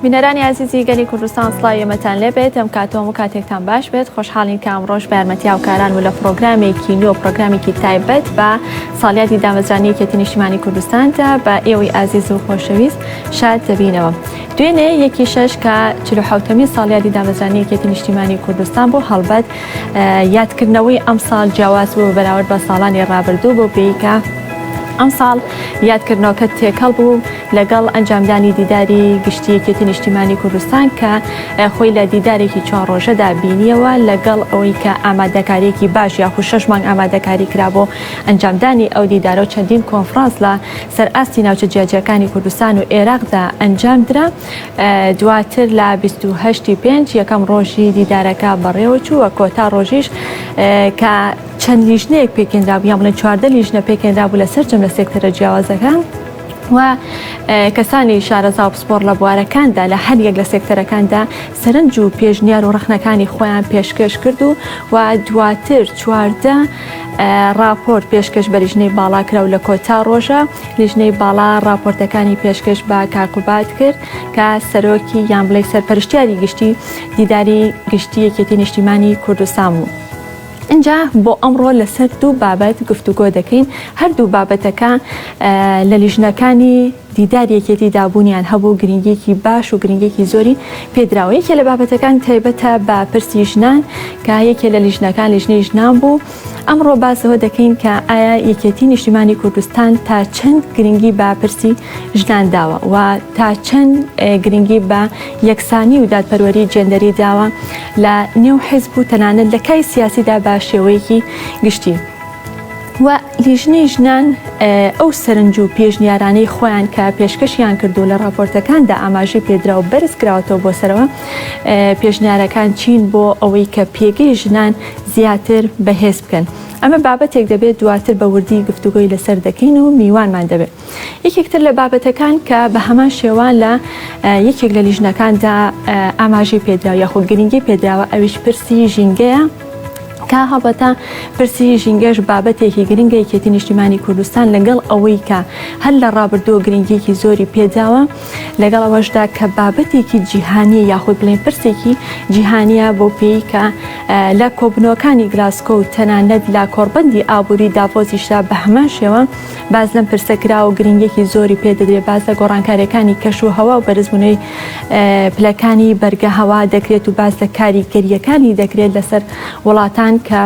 بینەرانی ئازیزی گەلی کوردستان سڵاوی ئێمەتان لێبێت ئەم کاتۆم و کاتێکتان باش بێت خۆشحاڵین کە ئەمڕۆش بە یارمەتی هاوکاران و لە پرۆگرامێکی نوێ و پرۆگرامێکی تایبەت بە ساڵیادی دامەزرانی یەکێتی نیشتیمانی کوردستاندا بە ئێوەی ئازیز و خۆشەویست شاد دەبینەوە. دوێنێ یەکی شەش کە چلوحەوتەمین ساڵیادی دامەزرانی یەکێتی نیشتیمانی کوردستان بوو هەڵبەت یادکردنەوەی ئەمساڵ جیاواز بوو بەراورد بە ساڵانی ڕابردوو بۆ پێی کە ئەمساڵ یادکردنەوەکە تێکەڵ بوو لەگەڵ ئەنجامدانی دیداری گشتی یەکێتی نیشتیمانی کوردستان کە خۆی لە دیدارێکی چوار ڕۆژەدا بینیەوە لەگەڵ ئەوەی کە ئامادەکاریەکی باش یاخود شەش مانگ ئامادەکاری کرا بۆ ئەنجامدانی ئەو دیدارە و چەندین کۆنفرانس لە سەر ئاستی ناوچە جیاجیاکانی کوردستان و ئێراقدا ئەنجام درا. دواتر لە 28 پێنج یەکەم ڕۆژی دیدارەکە بەڕێوەچوو و کۆتا ڕۆژیش کە چەند لیژنەیەک پێکهێنرابوو یان بڵێن 14 لیژنە پێکهێنرابوو لە سەرجەم لە سێکتەرە جیاوازەکان و کەسانی شارەزا و پسپۆڕ لە بوارەکاندا لە هەر یەک لە سێکتەرەکاندا سەرنج و پێشنیار و ڕەخنەکانی خۆیان پێشکەش کرد و و دواتر 14 ڕاپۆرت پێشکەش بە لیژنەی باڵا کرا و لە کۆتا ڕۆژە لیژنەی باڵا ڕاپۆرتەکانی پێشکەش بە کاک قوباد کرد کە سەرۆکی یان بڵێ سەرپەرشتیاری گشتی دیداری گشتی یەکێتی نیشتیمانی کوردستان بوو. ئینجا بۆ ئەمڕۆ لەسەر دوو بابەت گفتوگۆ دەکەین، هەردوو بابەتەکە لە لیژنەکانی دیداری یەکێتیدا بوونیان هەبوو، گرنگییەکی باش و گرنگییەکی زۆری پێدراوە. یەکێ لە بابەتەکان تایبەتە بە پرسی ژنان کە یەکێ لە لیژنەکان لیژنەی ژنان بوو. ئەمڕۆ باس لەوە دەکەین کە ئایا یەکێتی نیشتیمانی کوردستان تا چەند گرنگی بە پرسی ژنان داوە و تا چەند گرنگی بە یەکسانی و دادپەروەری جێندەری داوە لە نێو حیزب و تەنانەت لە کای سیاسیدا بە شێوەیەکی گشتی. و لیژنەی ژنان ئەو سەرنج و پێشنیارانەی خۆیان کە پێشکەشیان کردو لە ڕاپۆرتەکاندا ئاماژەی پێدرا و بەرز کراوەتەوە بۆ سەرەوە پێشنیارەکان چین بۆ ئەوەی کە پێگەی ژنان زیاتر بەهێز بکەن ئەمە بابەتێک دەبێت دواتر بە وردی گفتوگۆی لەسەر دەکەین و میوانمان دەبێت یەکێک تر لە بابەتەکان کە بە هەمان شێوە لە یەکێک لە لیژنەکاندا ئاماژەی پێدراوە یاخود گرنگی پێدراوە ئەویش پرسی ژینگەیە کە هەڵبەتە پرسی ژینگەش بابەتێکی گرنگە یەکێتی نیشتیمانی کوردستان لەگەڵ ئەوەی کە هەر لە ڕابردووە گرنگیەکی زۆری پێداوە لەگەڵ ئەوەشدا کە بابەتێکی جیهانیە یاخود بڵێن پرسێکی جیهانیە بۆ پێی کە لە کۆبنەوەکانی گلاسکۆ و تەنانەت لە کۆڕبەندی ئابووری داڤۆزیشدا بە هەمان شێوە باس لەم پرسە کرا و گرنگیەکی زۆری پێ دەدرێت، باس لە گۆڕانکاریەکانی کەش و هەوا و بەرزبوونەوەی پلەکانی بەرگە هەوا دەکرێت و باس لە کاریگەریەکانی دەکرێت لەسەر وڵاتان کە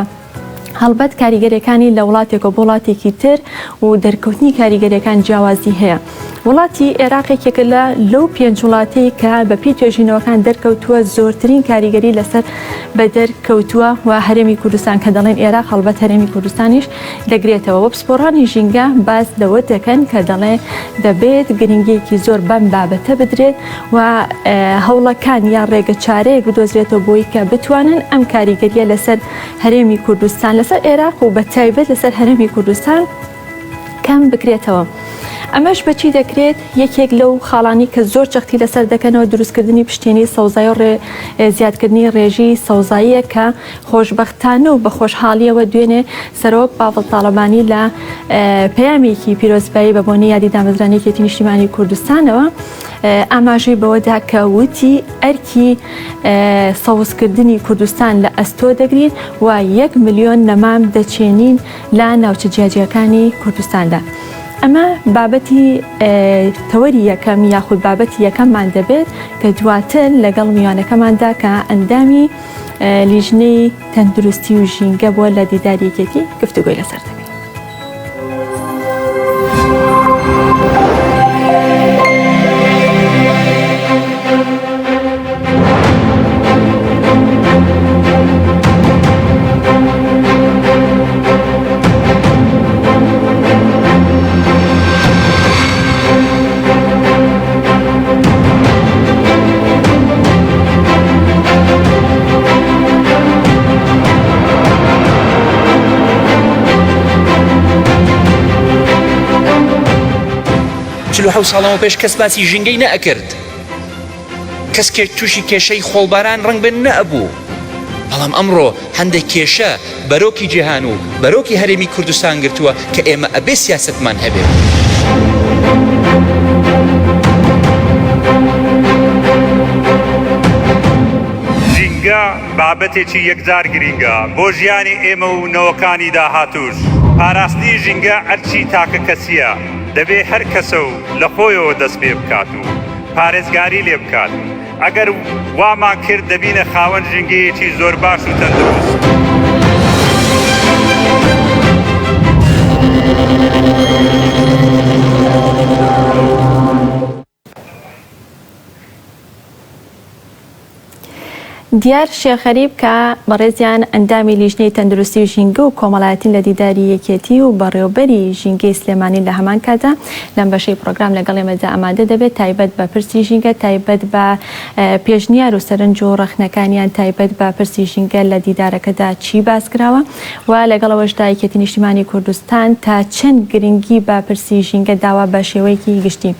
هەڵبەت کاریگەریەکانی لە وڵاتێکەوە بۆ وڵاتێکی تر و دەرکەوتنی کاریگەریەکان جیاوازی هەیە. وڵاتی ئێراق یەکێکە لە لەو پێنج وڵاتەی کە بە پێی توێژینەوەکان دەرکەوتووە زۆرترین کاریگەری لەسەر بەدەر کەوتووە و هەرێمی کوردستان کە دەڵێن ئێراق هەڵبەت هەرێمی کوردستانیش دەگرێتەوە و پسپۆڕانی ژینگە باس لەوە دەکەن کە دەڵێ دەبێت گرنگیەکی زۆر بەم بابەتە بدرێت و هەوڵەکان یا ڕێگە چارەیەک بدۆزرێتەوە بۆی کە بتوانن ئەم کاریگەریە لەسەر هەرێمی کوردستان لەسەر ئێراق و بە تایبەت لەسەر هەرێمی کوردستان کەم بکرێتەوە. ئەمەش بەچی دەکرێت؟ یەکێک لەو خاڵانی کە زۆر جەختی لەسەر دەکەنەوە دروستکردنی پشتێنەی سەوزایی و زیادکردنی ڕێژەی سەوزاییە کە خۆشبەختانە و بە خۆشحاڵیەوە دوێنێ سەرۆک پاڤڵ تاڵەبانی لە پەیامێکی پیرۆزبایی بە بۆنەی یادی دامەزرانی یەکێتی نیشتیمانی کوردستانەوە ئاماژەی بەوەدا کە وتی ئەرکی سەوزکردنی کوردستان لە ئەستۆ دەگرین و یەک ملیۆن نەمام دەچێنین لە ناوچە جیاجیاکانی کوردستاندا. ئەمە بابەتی تەوەری یەکەم یاخود بابەتی یەکەممان دەبێت کە دواتر لەگەڵ میوانەکەماندا کە ئەندامی لیژنەی تەندروستی و ژینگە بووە لە دیداری یەکێتی گفتوگۆی لەسەر دەکەین. 47 ساڵ لەمەوپێش کەس باسی ژینگەی نەئەکرد کەس کێ تووشی کێشەی خۆڵباران ڕەنگ بێ نەئەبوو بەڵام ئەمڕۆ هەندێک کێشە بەرۆکی جیهان و بەرۆکی هەرێمی کوردستان گرتووە کە ئێمە ئەبێ سیاسەتمان هەبێ. ژینگە بابەتێکی یەکجار گرینگە بۆ ژیانی ئێمە و نەوەکانی داهاتووش. پاراستنی ژینگە ئەرکی تاکەکەسییە، دەبێ هەر کەسە و لە خۆیەوە دەست پێ بکات و پارێزگاری لێ بکات. ئەگەر وامان کرد دەبینە خاوەن ژینگەیەکی زۆر باش و تەندروست. دیار شێخ غەریب کە بەڕێزیان ئەندامی لیژنەی تەندروستی و ژینگە و کۆمەڵایەتین لە دیداری یەکێتی و بەڕێوبەری ژینگەی سلێمانین لە هەمان کاتدا لەم بەشەی پڕۆگرام لەگەڵ ئێمەدا ئامادە دەبێت تایبەت بە پرسی ژینگە تایبەت بە پێشنیار و سەرنج و ڕەخنەکانیان تایبەت بە پرسی ژینگە لە دیدارەکەدا چی باس کراوە و لەگەڵ ئەوەشدا یەکێتی نیشتیمانی کوردستان تا چەند گرنگی بە پرسی ژینگە داوە بە شێوەیەکی گشتی.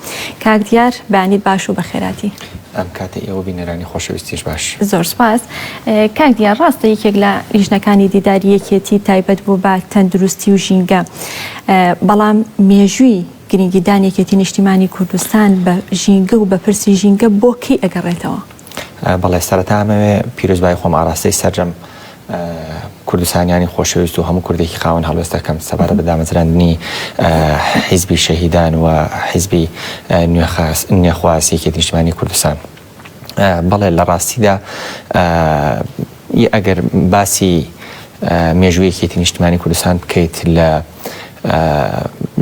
کاک دیار بەیانیت باش و بەخێراتی. ئەم کاتەی ئێوە بینەرانی خۆشەویستیش باش. زۆر سوپاس. کاک دیار ڕاستە یەکێک لە لیژنەکانی دیداری یەکێتی تایبەت بوو بە تەندروستی و ژینگە بەڵام مێژووی گرنگیدان یەکێتی نیشتیمانی کوردستان بە ژینگە و بە پرسی ژینگە بۆ کەی ئەگەڕێتەوە؟ بەڵێ سەرەتا ئەمەوێ پیرۆزبایی خۆم ئاراستەی سەرجەم کوردستانیانی خۆشەویست و هەموو کوردێکی خاوەن هەڵوێست دەکەم سەبارەت بە دامەزراندنی حیزبی شەهیدان و حیزبی نوێخواز یەکێتی نیشتمانی کوردستان. بەڵێ لە ڕاستیدا ئەگەر باسی مێژووی یەکێتی نیشتمانی کوردستان بکەیت لە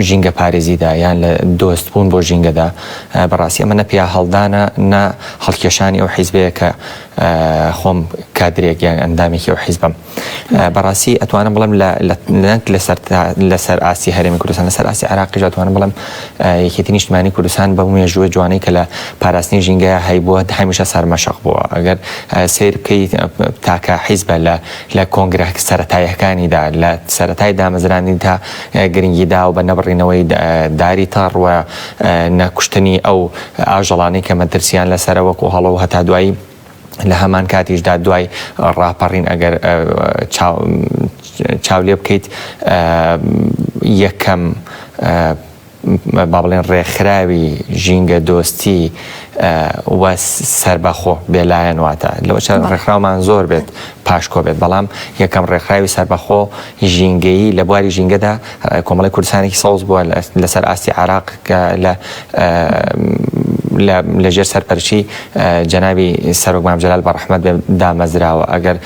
ژینگە پارێزیدا یان لە دۆست بوون بۆ ژینگەدا بەڕاستی ئەمە نە پیا هەڵدانە نە هەڵکێشانی ئەو حیزبەیە کە خۆم کادرێک یان ئەندامێکی ئەو حیزبم بەڕاستی ئەتوانم بڵێم لە نەک لەسەر لەسەر ئاستی هەرێمی کوردستان لەسەر ئاستی عێراقیش ئەتوانم بڵێم یەکێتی نیشتمانی کوردستان بەو مێژووە جوانەی کە لە پاراستنی ژینگەیە هەیبووە هەمیشە سەرمەشق بووە ئەگەر سەیر بکەیت تاکە حیزبە لە لە کۆنگرە سەرەتاییەکانیدا لە سەرەتای دامەزراندنی تا گرنگی داوە بە نەبڕینەوەی داری تەڕ و نەکوشتنی ئەو ئاژەڵانەی کە مەترسیان لەسەرە وەکو هەڵۆ و هەتا دوایی لە هەمان کاتیشدا دوای ڕاپەڕین ئەگەر چاو لێ بکەیت یەکەم با بڵێن ڕێکخراوی ژینگە دۆستی و سەربەخۆ بێلایەن واتە لەوە چەند ڕێکخراومان زۆر بێت پاشکۆ بێت بەڵام یەکەم ڕێکخراوی سەربەخۆ ژینگەیی لە بواری ژینگەدا کۆمەڵی کوردستانێکی سەوز بووە لەسەر ئاستی عراق کە لە لەژێر سەرپەرشی جەنابی سەرۆک مام جەلال بە ڕەحمەت بێ دامەزراوە ئەگەر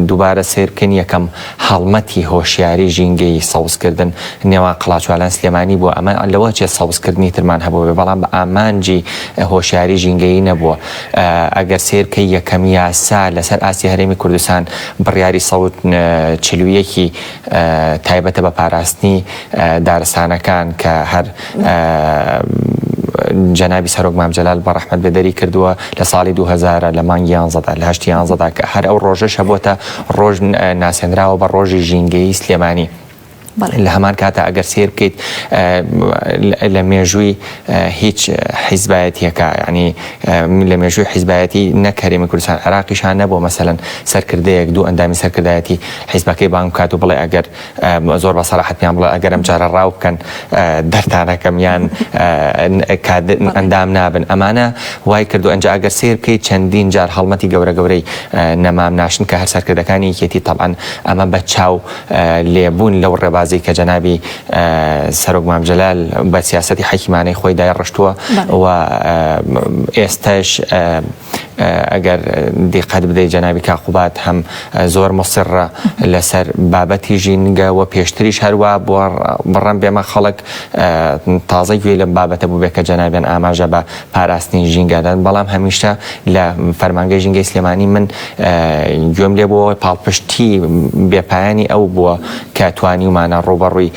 دووبارە سەیر بکەین یەکەم هەڵمەتی هۆشیاری ژینگەیی سەوزکردن نێوان قەڵاچوالان سلێمانی بووە ئەمە لەوە چێت سەوزکردنی ترمان هەبووبێ بەڵام بە ئامانجی هۆشیاری ژینگەیی نەبووە ئەگەر سەیر بکەی یەکەم یاسا لەسەر ئاستی هەرێمی کوردستان بڕیاری 141 ی تایبەتە بە پاراستنی دارستانەکان کە هەر جەنابی سەرۆک مام جەلال بە ڕەحمەت بێ دەری کردووە لە ساڵی 2000 لە مانگی یانزەدا لە هەشتی یانزەدا کە هەر ئەو ڕۆژەش هەبووەتە ڕۆژ ناسێنراوە بە ڕۆژی ژینگەیی سلێمانی. لە هەمان کاتە ئەگەر سیر بکەیت لە مێژووی هیچ حیزبایەتیەکە ینی لە مێژووی حیزبایەتی نەک هەرێمی کوردستان عێراقیشان نەبووە مەسەلەن سەرکردەیەک دوو ئەندامی سەرکردایەتی حیزبەکەی بانگ بکات و بڵێ ئەگەر زۆر بە سەراحەت پێیان بڵێ ئەگەر ئەم جارە ڕاو بکەن دەرتانەکەم یان ئەندام نابن ئەمانە وای کردو ئەنجا ئەگەر سیر بکەیت چەندین جار هەڵمەتی گەورە گەورەی نەمام ناشن کە هەر سەرکردەکانی یەکێتی تەبعەن ئەمە بە چاو لێبوون لەو ڕێبازی کە جەنابی سەرۆک مام جەلال بە سیاسەتی حەکیمانەی خۆی دایڕشتووە و ئێستاش ئەگەر دیقەت بدەی جەنابی کاک قوباد هەم زۆر مصڕە لەسەر بابەتی ژینگە و پێشتریش هەروا بووە بڕەم بێمە خەڵک تازە گوێی لەم بابەتە بووبێ کە جەنابیان ئاماژە بە پاراستنی ژینگە دەن بەڵام هەمیشە لە فەرمانگەی ژینگەی سلێمانی من گوێم لێ بووە پاڵپشتی بێپایانی ئەو بووە کە توانیومانە ڕووبەڕووی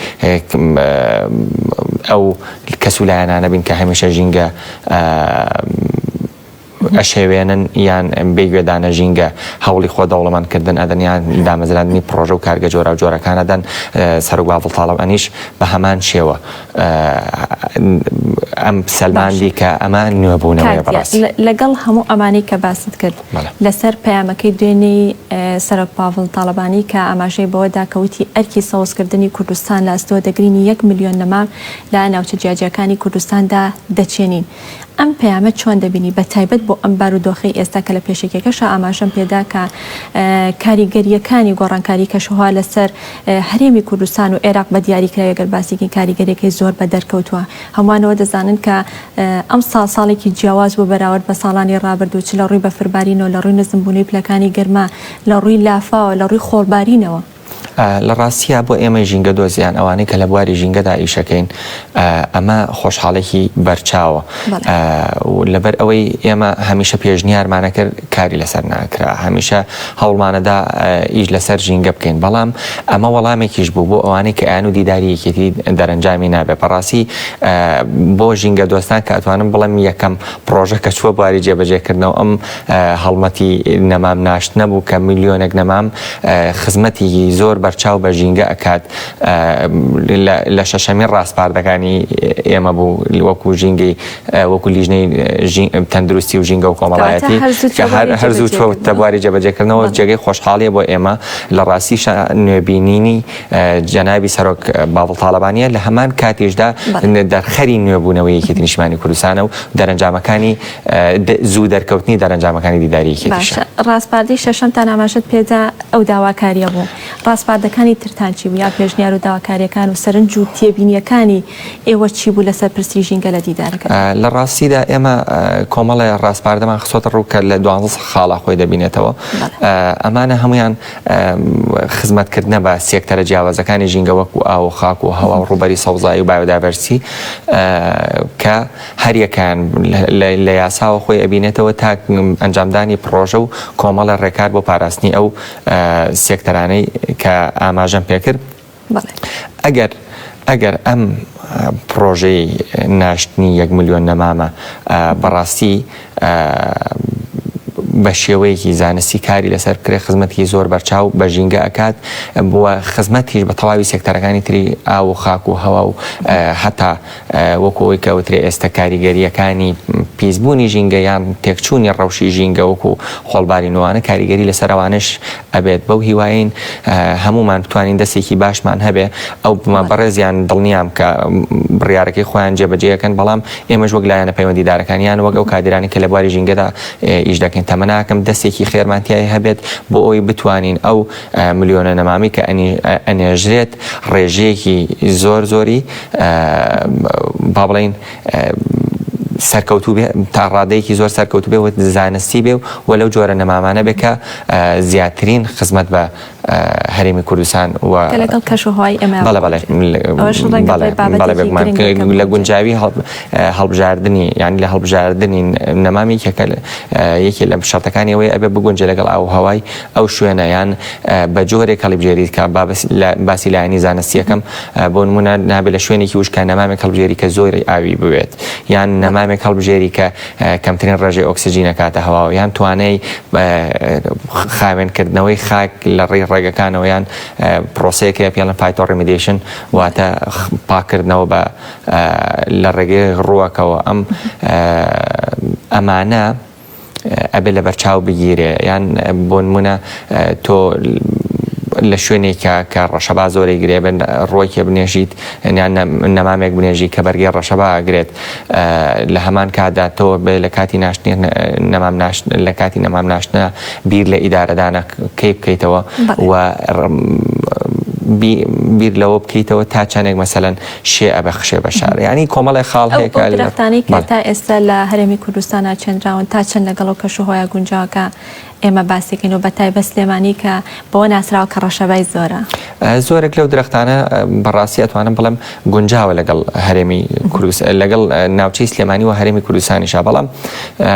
ئەو کەس و لایەنانە بین کە هەمیشە ژینگە ئەشێوێنن یان بێ گوێدانە ژینگە هەوڵی خۆ دەوڵەمەند کردن ئەدەن یان دامەزراندنی پڕۆژە و کارگە جۆراوجۆرەکان ئەدەن، سەرۆک باڤڵ تاڵەبانیش بە هەمان شێوە. ئەم سەلماندی کە ئەمە نوێبوونەوەیە بەڕاستی. لەگەڵ هەموو ئەمانەی کە باست کرد لەسەر پەیامەکەی دوێنێی سەرۆک پاڤڵ تاڵەبانی کە ئاماژەی بەوە دا کە وتی ئەرکی سەوزکردنی کوردستان لە ئەستۆ دەگرین یەک ملیۆن نەمام لە ناوچە جیاجیاکانی کوردستاندا دەچێنین ئەم پەیامە چۆن دەبینی بە تایبەت بۆ ئەم بارودۆخەی ئێستا کە لە پێشەکیەکەشا ئاماژەم پێدا کە کاریگەرییەکانی گۆڕانکاری کەشوهەوا لەسەر هەرێمی کوردستان و عێراق بە دیاریکراوی گەر باسی کەین کاریگەریەکەی زۆر بە دەرکەوتووە. هەمووان ئەوە دەزانن کە ئەمساڵ ساڵێکی جیاواز بوو بەراورد بە ساڵانی ڕابردوو چ لە ڕووی بەفربارینەوە، لە ڕووی نزمبوونەوەی پلەکانی گەرما، لە ڕووی لافاوە، لە ڕووی خۆڵبارینەوە. لە ڕاستیا بۆ ئێمەی ژینگەدۆست یان ئەوانەی کە لە بواری ژینگەدا ئیشەکەین ئەمە خۆشحاڵێکی بەرچاوە لەبەر ئەوەی ئێمە هەمیشە پێشنیارمانە کرد کاری لەسەر ناکرا هەمیشە هەوڵمانەدا ئیش لەسەر ژینگە بکەین بەڵام ئەمە وەڵامێکیش بوو بۆ ئەوانەی کە ئەیان و دیداری یەکێتی دەرەنجامی نابێ بەڕاستی بۆ ژینگە دۆستان کە ئەتوانم بڵێم یەکەم پڕۆژە کە چووە بواری جێبەجێکردنەوە ئەم هەڵمەتی نەمام ناشتنە بوو کە ملیۆنێک نەمام خزمەتێکی زۆر بەرچاو بە ژینگە ئەکات لە شەشەمین ڕاسپاردەکانی ئێمە بوو وەکو ژینگەی وەکو لیژنەی تەندروستی و ژینگە و کۆمەڵایەتی کە هەر زوو چووەتە بواری جێبەجێکردنەوە جێگەی خۆشحاڵیە بۆ ئێمە لە ڕاستیشا نوێبینینی جەنابی سەرۆک باڤڵ تاڵەبانیە لە هەمان کاتیشدا دەرخەری نوێبوونەوەی یەکێتی نیشتمانی کوردستانە و دەرەنجامەکانی زوو دەرکەوتنی دەرەنجامەکانی دیداری یەکێتیشە. باشە ڕاسپاردەی شەشەمتان ئاماژەت پێدا ئەو داواکاریە بوو ڕاسپاردەکانی ترتان چی بوو یا پێشنیار و داواکاریەکان و سەرنج و تێبینیەکانی ئێوە چی بوو لەسەر پرسی ژینگە لە دیدارەکەدا؟ لە ڕاستیدا ئێمە کۆمەڵێ ڕاسپاردەمان خستۆتە ڕوو کە لە دوانزە خاڵا خۆی دەبینێتەوە ئەمانە هەموویان خزمەتکردنە بە سێکتەرە جیاوازەکانی ژینگە وەکو ئاو و خاک و هەوا و ڕووبەری سەوزایی و بایۆدایڤەرسی کە هەریەکەیان لە یاساوە خۆی ئەبینێتەوە تا ئەنجامدانی پڕۆژە و کۆمەڵە ڕێکار بۆ پاراستنی ئەو سێکتەرانەی کە ئاماژەم پێکرد. ئەگەر ئەگەر ئەم پڕۆژەی ناشتنی یەک ملیۆن نەمامە بەڕاستی بە شێوەیەکی زانستی کاری لەسەر بکرێت خزمەتێکی زۆر بەرچاو بە ژینگە ئەکات و خزمەتیش بە تەواوی سێکتەرەکانی تری ئاو و خاک و هەوا و هەتا وەکو ئەوەی کە ئەوترێ ئێستە کاریگەرییەکانی پیسبوونی ژینگە یان تێکچوونی ڕەوشی ژینگە وەکو خۆڵبارین و ئەوانە کاریگەری لەسەر ئەوانەش ئەبێت بەو هیوایەین هەموومان بتوانین دەستێکی باشمان هەبێ ئەو بەڕێزیان دڵنیام کە بڕیارەکەی خۆیان جێبەجێ ئەکەن بەڵام ئێمەش وەک لایەنە پەیوەندیدارەکان یان وەک ئەو کادیرانەی کە لە بواری ژینگەدا ئیش دەکەین تەمەناکەم دەستێکی خێرمان تیای هەبێت بۆ ئەوەی بتوانین ئەو ملیۆنە نەمامی کە ئەنێژرێت ڕێژەیەکی زۆر زۆری با بڵێین سەرکەوتوو بێ تا ڕادەیەکی زۆر سەرکەوتوو بێ و زانستی بێ و لەو جۆرە نەمامانە بێ کە زیاترین خزمەت بە هەرێمی کوردستان و کە لەگەڵ کەشوهەوای ئێمە بەڵێ بەڵێ ئەوەش ڕەنگە بەڵێ بابەتێکی بەڵێ بێگومان گرنگ بێ کە لە بگونجێ. گونجاوی هەڵبژاردنی یانی لە هەڵبژاردنی نەمام یەکێکە یەکێ لە شەرتەکانی ئەوەیە ئەبێ بگونجێ لەگەڵ ئاووهەوای ئەو شوێنە یان بە جۆرێک هەڵیبژێریت کە باسی لایەنی زانستییەکەم بۆ نموونە نابێت لە شوێنێکی وشکا نەمامێک هەڵبژێری کە زۆری ئاوی بوێت یان نەمامێک هەڵبژێری کە کەمترین ڕێژەی ئۆکسجین ئەکاتە هەواوە یان توانای خاوێنکردنەوەی خاک لە ڕێی ڕێگەکانەوە یان پرۆسەیەک هەیە پێڵێن phytoremediation واتە پاکردنەوە بە لە ڕێگەی ڕووەکەوە ئەم ئەمانە ئەبێ لەبەرچاو بگیرێ یان بۆنمونە تۆ لە شوێنێکە کە ڕەشەبا زۆری گرێ بن ڕۆیکێ بنێژیت یان نەمامێک بنێژی کە بەرگەی ڕەشەبا ئەگرێت لە هەمان کاتدا تۆ بێ لە کاتی ناشتنی نەمام ناشت لە کاتی نەمام ناشتنە بیر لە ئیدارەدانە کەی بکەیتەوە و بیر لەوە بکەیتەوە تا چەندێک مەسەلەن شێ ئەبەخشێ بە شار یانی کۆمەڵێ خاڵ هەیە کە ئەو درەختانەی کە تا ئێستا لە هەرێمی کوردستانا چێنراون تا چەند لەگەڵ ئەو کەشوهەوایە گونجاوە کە ئێمە باسی کەین و بەتایبەت سلێمانی کە بەوە ناسراوە کە ڕەشەبای زۆرە؟ زۆرێک لەو درەختانە بەڕاستی ئەتوانم بڵێم گونجاوە لەگەڵ هەرێمی کوردستان لەگەڵ ناوچەی سلێمانی و هەرێمی کوردستانیشا بەڵام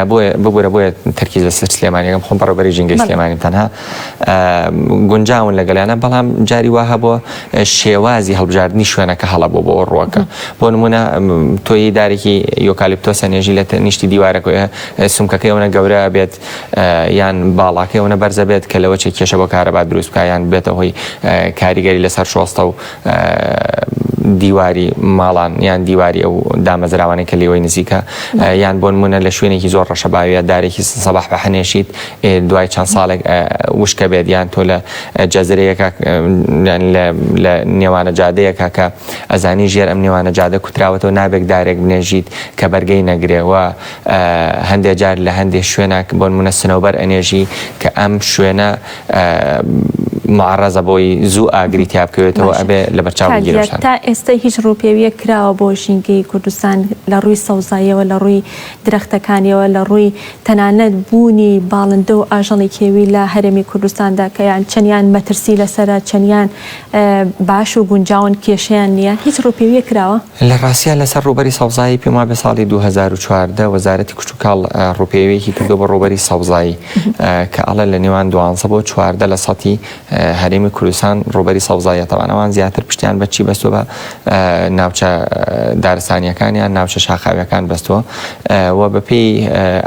بۆیە ببورە بۆیە تەرکیز لەسەر سلێمانیەکەم خۆم بەڕێوەبەری ژینگەی سلێمانیم تەنها گونجاون لەگەڵیانە بەڵام جاری وا هەبووە شێوازی هەڵبژاردنی شوێنەکە هەڵە بوو بۆ ڕووەکە بۆ نمونە تۆی دارێکی یۆکالیپتۆسە نێژی لە نیشتی دیوارەکە سمکەکەی ئەوەنە گەورە بێت یان باڵاکەی ئەوەنە بەرزە بێت کە لەوە چێ کێشە بۆ کارەبا دروست بکە یان بێتە هۆی کاری. کاریگەری لەسەر شۆستە و دیواری ماڵان یان دیواری ئەو دامەزراوانەی کە لێوەی نزیکە یان بۆ نمونە لە شوێنێکی زۆر ڕەشەباویە دارێکی سەباح بە هەنێشیت دوای چەند ساڵێک وشکە بێت یان تۆ لە جەزرەیەکە لە نێوانە جادەیەکە کە ئەزانی ژێر ئەم نێوانە جادە کوتراوەتەوە نابێک دارێک بنێژیت کە بەرگەی نەگرێ و هەندێ جار لە هەندێ شوێنە بۆ نمونە سنەوبەر ئەنێژی کە ئەم شوێنە معڕەزە بۆی زوو ئاگری تیا بکەوێتەوە ئەبێ لەبەرچاو بگیرێ کاک دیار تا ئێستا هیچ ڕووپێویەک کراوە بۆ ژینگەی کوردستان لە ڕووی سەوزاییەوە لە ڕووی درەختەکانیەوە لە ڕووی تەنانەت بوونی باڵندە و ئاژەڵی کێوی لە هەرێمی کوردستاندا کە یان چەندیان مەترسی لەسەرە چەندیان باش و گونجاون کێشەیان نییە هیچ ڕووپێویەک کراوە؟ لە ڕاستیا لەسەر ڕووبەری سەوزایی پێم وابێ ساڵی 2014 وەزارەتی کشتوکاڵ ڕووپێویەکی کردووە بۆ ڕووبەری سەوزایی کە ئەڵێ لە نێوان دوانزە بۆ 14 لە سەتی هەرێمی کوردستان ڕووبەری سەوزاییە تەبعەن ئەوان زیاتر پشتیان بە چی بەستووە بە ناوچە دارستانیەکان یان ناوچە شاخاویەکان بەستووە و بەپێی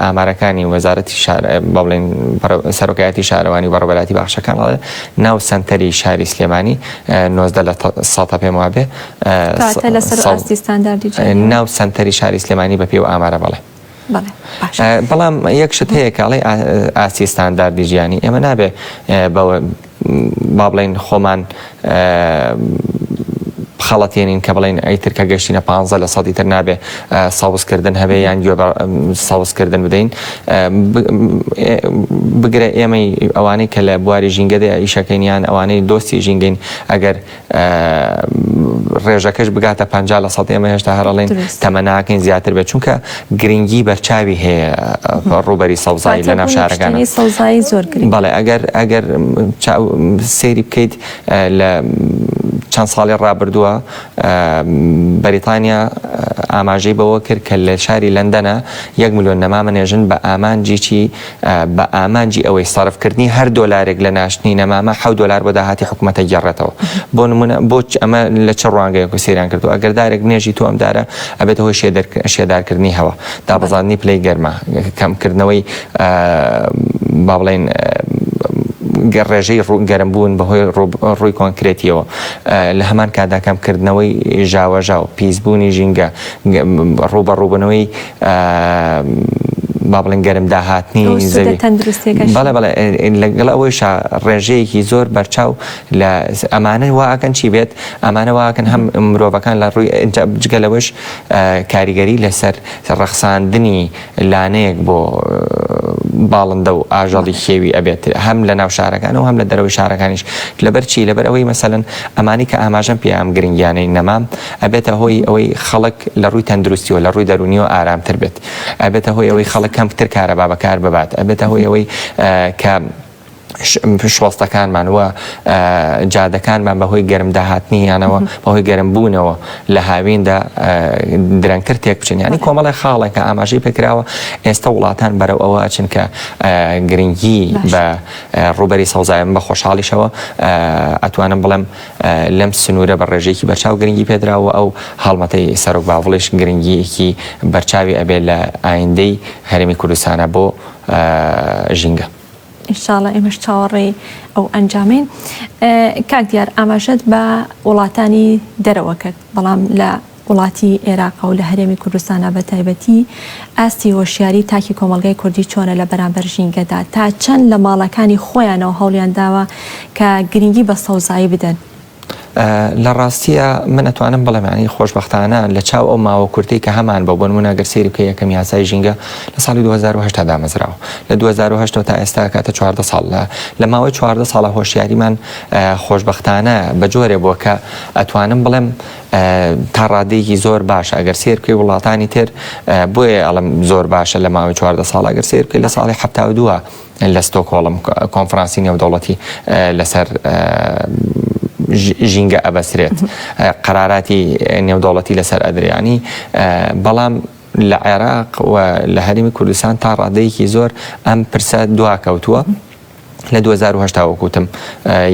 ئامارەکانی وەزارەتی شار با بڵێین سەرۆکایەتی شارەوانی و بەڕێوەبەرایەتی باخچەکان ئەڵێ ناو سەنتەری شاری سلێمانی 19 لە سەتە پێم وابێ کاتە لەسەر ئاستی ستانداردی جیهانی ناو سەنتەری شاری سلێمانی بەپێی ئەو ئامارە بەڵێ. بەڵام یەک شت هەیە کە ئەڵێ ئاستی ستانداردی ژیانی ئێمە نابێ بەوە با بڵێین خۆمان بخەڵەتێنین کە بڵێین ئیتر کە گەشتینە پ لە سەدی تر نابێ سەوزکردن هەبێ یان گوێ بە سەوزکردن بدەین بگرە ئێمەی ئەوانەی کە لە بواری ژینگەدە ئیشەکەین یان ئەوانەی دۆستی ژینگەین ئەگەر ڕێژەکەش بگاتە 50 لە سەد ئێمە هێشتا هەر ئەڵێین تەمەناکەین زیاتر بێت چونکە گرنگی بەرچاوی هەیە ڕووبەری سەوزایی لە ناو شارەکان سەوزایی زۆر گرنگ بەڵێ ئەگەر ئەگەر سەیری بکەیت لە چەند ساڵی ڕابردووە بەریتانیا ئاماژەی بەوە کرد کە لە شاری لەندەنە یەک ملیۆن نەمامە نێژن بە ئامانجی چی بە ئامانجی ئەوەی سەرفکردنی هەر دۆلارێک لە ناشتنی نەمامە حەوت دۆلار بۆ داهاتی حکومەتە گێڕێتەوە. بۆ نمونە بۆ ئەمە لە چ ڕوانگەیەک و سەیریان کردووە ئەگەر دارێک بنێژی تۆ ئەم دارە ئەبێتە هۆی شێدارکردنی هەوا، دابەزاندنی پلەی گەرما، کەمکردنەوەی با بڵێین ڕێژەی گەرمبوون بەهۆی ڕووی کۆنکرێتیەوە، لە هەمان کاتدا کەمکردنەوەی ژاوەژاو، پیسبوونی ژینگە، ڕووبەڕووبوونەوەی با بڵێن گەرم داهاتنی زەوی بەڵێ بەڵێ لەگەڵ ئەوەیشا ڕێژەیەکی زۆر بەرچاو لە ئەمانە واکەن چی بێت ئەمانە واکەن هەم مرۆڤەکان لە ڕووی جگە لەوەش کاریگەری لەسەر ڕەخساندنی لانەیەک بۆ باڵندە و ئاژەڵی کێوی ئەبێت هەم لە ناو شارەکان و هەم لە دەرەوەی شارەکانیش لەبەر چی لەبەر ئەوەی مەسەلەن ئەمانی کە ئاماژەم پێ ئەم گرنگیانەی نەمام ئەبێتە هۆی ئەوەی خەڵک لە ڕووی تەندروستیەوە لە ڕووی دەروونیەوە ئارامتر بێت ئەبێتە هۆی ئەوەی خەڵک کەمتر کارەبا بەکار ببات ئەبێتە هۆی ئەوەی کە شۆستەکانمان و جادەکانمان بەهۆی گەرم داهاتنیانەوە بەهۆی گەرم بوونەوە لە هاویندا درەنگتر تێک بچن یانی کۆمەڵی خاڵێکە ئاماژەی پێکراوە ئێستا وڵاتان بەرەو ئەوە ئەچن کە گرنگی بە ڕووبەری سەوزایە بە خۆشحاڵیشەوە ئەتوانم بڵێم لەم سنوورە بە ڕێژەیەکی بەرچاو گرنگی پێدراوە و ئەو هەڵمەتەی سەرۆک باڤڵیش گرنگییەکی بەرچاوی ئەبێ لە ئایندەی هەرێمی کوردستانا بۆ ژینگە. ان شاء اللە ئێمەش چاوەڕێی ئەو ئەنجامەین. کاک دیار ئاماژەت بە وڵاتانی دەرەوە کرد، بەڵام لە وڵاتی ئێراقە و لە هەرێمی کوردستانا بە تایبەتی ئاستی هۆشیاری تاکی کۆمەڵگای کوردی چۆنە لە بەرامبەر ژینگەدا؟ تا چەند لە ماڵەکانی خۆیانەوە هەوڵیان داوە کە گرنگی بە سەوزایی بدەن؟ لە ڕاستیا من ئەتوانم بڵێم یانی خۆشبەختانە لە چاو ئەو ماوە کورتەی کە هەمان بوو بۆ نموونە گەر سەیری بکەی یەکەم یاسای ژینگە لە ساڵی 2008 دامەزراوە لە 2008 تا ئێستا کاتە 14 ساڵ لە لە ماوەی 14 ساڵە هۆشیاریمان خۆشبەختانە بە جۆرێ بووە کە ئەتوانم بڵێم تا ڕادەیەکی زۆر باشە ئەگەر سەیر بکەی وڵاتانی تر بۆیە ئەڵێم زۆر باشە لە ماوەی 14 ساڵ ئەگەر سەیر بکەی لە ساڵی 72 لە ستۆکهۆڵم کۆنفرانسی نێودەوڵەتی لەسەر ژینگە ئەبەسرێت قەراراتی نێودەوڵەتی لەسەر ئەدرێ بەڵام لە عێراق و لە هەرێمی کوردستان تا ڕادەیەکی زۆر ئەم پرسە دواکەوتووە. لە 2008 وەک وتم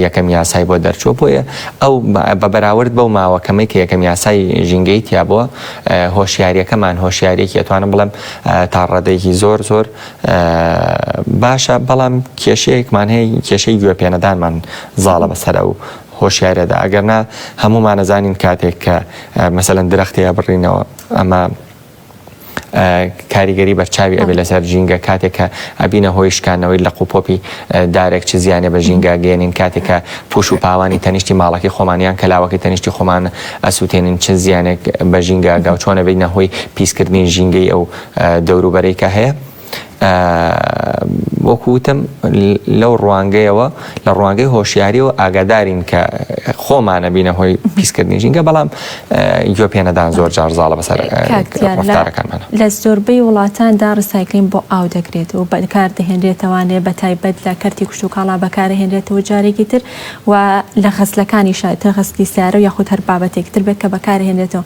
یەکەم یاسای بۆ دەرچووە بۆیە ئەو بە بەراورد بەو ماوە کەمەی کە یەکەم یاسای ژینگەی تیا بووە هۆشیاریەکەمان هۆشیاریەکی ئەتوانم بڵێم تا ڕادەیەکی زۆر زۆر باشە بەڵام کێشەیەکمان هەیە کێشەی گوێ پێنەدانمان زاڵە بەسەر ئەو. هۆشیارەدا ئەگەرنا هەموومان ئەزانین کاتێک کە مەسەلەن درەختێ ئەبڕینەوە ئەمە کاریگەری بەرچاوی ئەبێ لەسەر ژینگە کاتێک کە ئەبینە هۆی شکانەوەی لەق و پۆپی دارێک چ زیانێ بە ژینگە گەێنین کاتێک کە پوش و پاوانی تەنیشتی ماڵەکەی خۆمان یان کەلاوەکەی تەنیشتی خۆمان ئەسووتێنین چ زیانێک بە ژینگە ئەگا و چۆن ئەبینە هۆی پیسکردنی ژینگەی ئەو دەوروبەرەی کە هەیە. وەکو وتم لەو ڕوانگەیەوە لە ڕوانگەی هۆشیاریەوە ئاگادارین کە خۆمانە بینە هۆی پیسکردنی ژینگە بەڵام گوێ پێنەدان زۆر جار زاڵە بەسەر ڕەفتارەکانمان. لە زۆربەی وڵاتاندا recycling بۆ ئاو دەکرێت و بەکار دەهێنرێتەوانێ بە تایبەت لە کەرتی کشتوکاڵا بەکارەهێنرێتەوە جارێکی تر و لە غەسلەکانیشا تر غەسلی سیارە و یاخود هەر بابەتێکی تر بێت کە بەکارهێنرێتەوە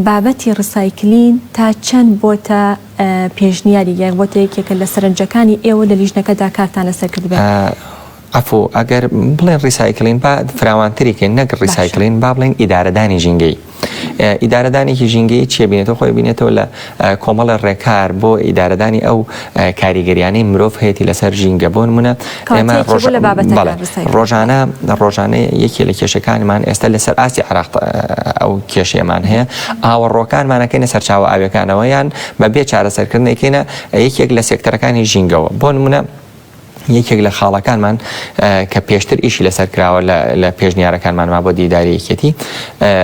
بابەتی recycling تا چەند بۆتە پێشنیاری یان بۆتە یەکێکە لە سەرنجەکانی ئێوە لە لیژنەکەدا کارتان لەسەر کردبێت؟ عەفو ئەگەر بڵێن recycling با فراوانتری کەین نەک recycling با بڵێن ئیدارەدانی ژینگەیی. ئیدارەدانێکی ژینگەیی چیە بینێتەوە خۆی بینێتەوە لە کۆمەڵە ڕێکار بۆ ئیدارەدانی ئەو کاریگەریانەی مرۆڤ هەیەی لەسەر ژینگە بۆ نمونە ئێمە ڕۆژانە ڕۆژانە یەکێ لە کێشەکانمان ئێستا لەسەر ئاستی عراق ئەو کێشەیەمان هەیە ئاوەڕۆکانمان ئەکەینە سەرچاوە ئاویەکانەوە یان بە بێ چارەسەرکردن ئەیکەینە یەکێک لە سێکتەرەکانی ژینگەوە بۆ نمونە یەکێک لە خاڵەکانمان کە پێشتر ئیشی لەسەر کراوە لە پێشنیارەکانمان ما بۆ دیداری یەکێتی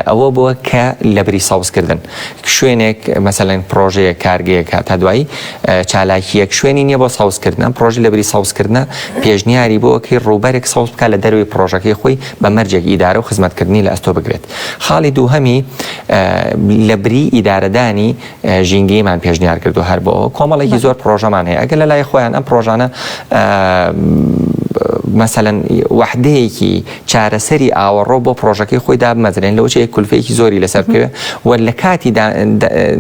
ئەوە بووە کە لەبری سەوزکردن شوێنێک مەسەلەن پرۆژەیە کارگەیەک تا دوایی چالاکیەک شوێنی نییە بۆ سەوزکردن ئەم پرۆژە لەبری سەوزکردنە پێشنیاری بۆ کەی ڕووبەرێک سەوز بکات لە دەروی پرۆژەکەی خۆی بە مەرجێک ئیدارە و خزمەتکردنی لە ئەستۆ بگرێت. خاڵی دووهەمی لە بری ئیدارەدانی ژینگەییمان پێشنیار کردووە هەر بۆ ئەوە کۆمەڵێکی زۆر پرۆژەمان هەیە ئەگەر لە لای خۆیان ئەم پرۆژانە مەسەلەن وەحدەیەکی چارەسەری ئاوەڕۆ بۆ پرۆژەکەی خۆی دابمەزرێن لەوەچێ کولفەیەکی زۆری لەسەر بکەوێ و لە کاتی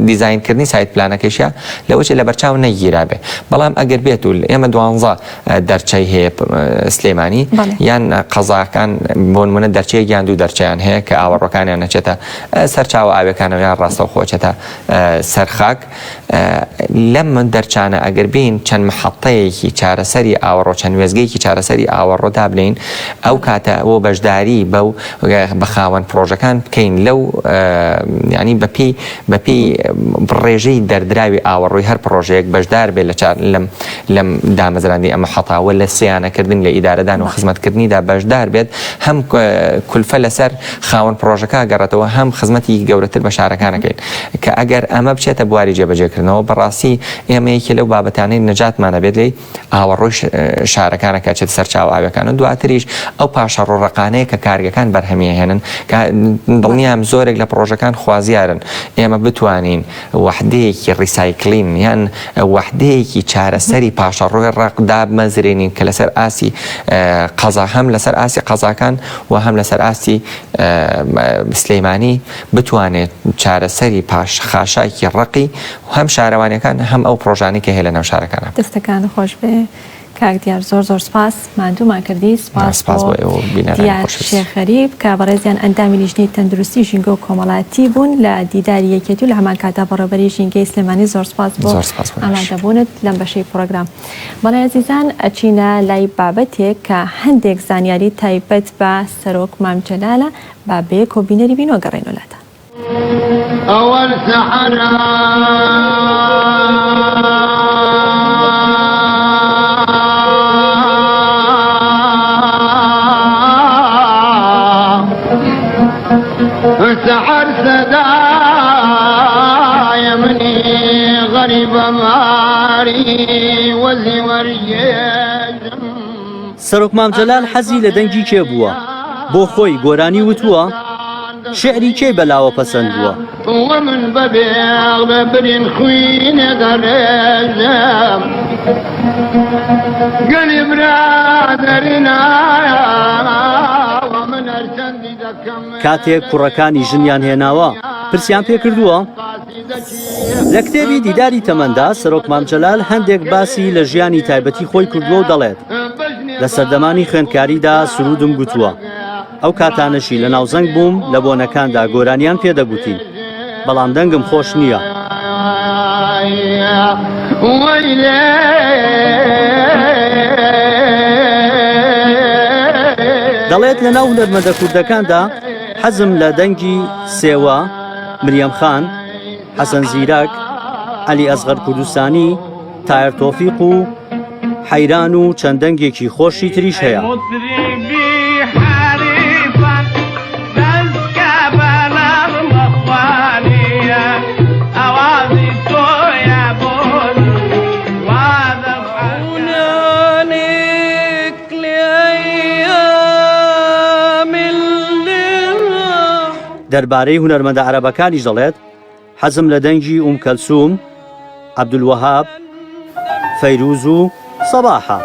دیزاینکردنی site plan ەکەیشە لەوەچێ لەبەرچاو نەگیرابێ بەڵام ئەگەر بێت و ئێمە دوانزە دەرچەی هەیە سلێمانی یان قەزاکان بۆ نمونە دەرچەیەک یان دوو دەرچەیان هەیە کە ئاوەڕۆکانیان نەچێتە سەرچاوە ئاوەکانەوە یان ڕاستەوخۆ چێتە سەر خاک لەم دەرچانە ئەگەر بین چەند محەتەیەکی چارەسەری ئاوەڕۆ چەند وێزگەیەکی چارەسەری ئاوەڕۆ دابنین ئەو کاتە بۆ بەشداری بەو بە خاوەن پرۆژەکان بکەین لەو ینی بەپی بەپێی ڕێژەی دەردراوی ئاوەڕۆی هەر پڕۆژەیەک بەشدار بێت لە چار لەم لەم دامەزراندنی ئەم حەتا و لە سیانەکردن لە ئیدارەدان و خزمەتکردنیدا بەشدار بێت هەم کولفە لەسەر خاوەن پڕۆژەکە گەڕێتەوە هەم خزمەتی گەورەتر بە شارەکان ئەکەین کە ئەگەر ئەمە بچێتە بواری جێبەجێکردنەوە بەڕاستی ئێمە یەکێ لەو بابەتانەی نەجاتمان ئەبێت لێی ئاوەڕۆی شارەکانە کە ئەچێتە سەرچاوە ئاویەکان و دواتریش ئەو پاشەڕۆ ڕەقانەیە کە کارگەکان بەرهەمی ئەهێنن کە دڵنیام زۆرێک لە پڕۆژەکان خوازیارن ئێمە بتوانین وەحدەیەکی recycling یان وەحدەیەکی چارەسەری پاشەڕۆی ڕەق دابمەزرێنین کە لەسەر ئاستی قەزا هەم لەسەر ئاستی قەزاکان و هەم لەسەر ئاستی سلێمانی بتوانێت چارەسەری پاش خاشاکی ڕەقی هەم شارەوانیەکان هەم ئەو پڕۆژانەی کە هەیە لەناو شارەکانا. دەستەکانت خۆش بێ کاک دیار زۆر زۆر سپاس ماندوومان کردی سپاس سپاس بۆ ئێوە و بینەرانی دیار خۆشەویست. شێخ غەریب کە بەڕێزیان ئەندامی لیژنەی تەندروستی ژینگە و کۆمەڵایەتی بوون لە دیداری یەکێتی و لە هەمان کاتدا بەڕێوەبەری ژینگەی سلێمانی زۆر سپاس بۆ زۆر سپاس بۆ ئێوەش. ئامادەبوونت لەم بەشەی پڕۆگرام. بەڵێ ئەزیزان ئەچینە لای بابەتێک کە هەندێک زانیاری تایبەت بە سەرۆک مام جەلالە با بەیەکەوە بینەری بین و گەڕێینەوە لاتان. سەرۆک مام جەلال حەزی لە دەنگی کێ بووە؟ بۆ خۆی گۆرانی وتووە؟ شیعری کێی بەلاوە پەسەند بووە؟ کاتێک کوڕەکانی ژنیان هێناوە پرسیان پێ کردووە؟ لە کتێبی دیداری تەمەندا سەرۆک مام جەلال هەندێک باسی لە ژیانی تایبەتی خۆی کردووە و دەڵێت لە سەردەمانی خوێندکاریدا سرودم گوتووە. ئەو کاتانەشی لە ناوزەنگ بووم لە بۆنەکاندا گۆرانیان پێ دەگوتین، بەڵام دەنگم خۆش نییە. دەڵێت لەناو هونەرمەندە کوردەکاندا حەزم لە دەنگی سێوە، مریەم خان، حەسەن زیرەک، عەلی ئەسغەر کوردستانی، تایەر تۆفیق و حەیران و چەند دەنگێکی خۆشی تریش هەیە. دەربارەی هونەرمەندە عەرەبەکانیش دەڵێت، حەزم لە دەنگی ئوم کەلسوم، عەبدولوەهاب، فەیروز و سەباحە.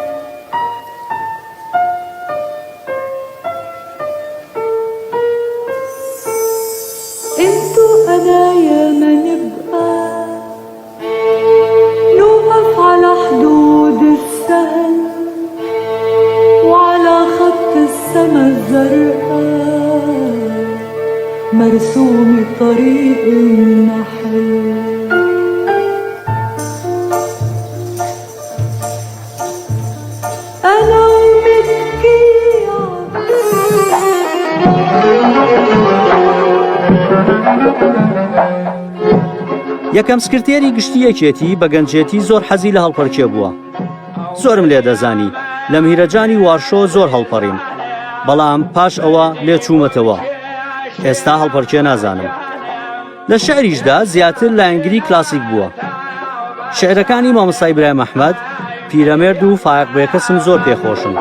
یەکەم سکرتێری گشتی یەکێتی بە گەنجێتی زۆر حەزی لە هەڵپەرکێ بووە. زۆرم لێ دەزانی لە مهیرەجانی وارشۆ زۆر هەڵپەڕیم بەڵام پاش ئەوە لێ چوومەتەوە ئێستا هەڵپەرکێ نازانم. لە شعریشدا زیاتر لایەنگری کلاسیک بووە. شعرەکانی مامۆستا ئیبراهیم ئەحمەد، پیرەمێرد و فایەق بێکەسم زۆر پێ خۆشن.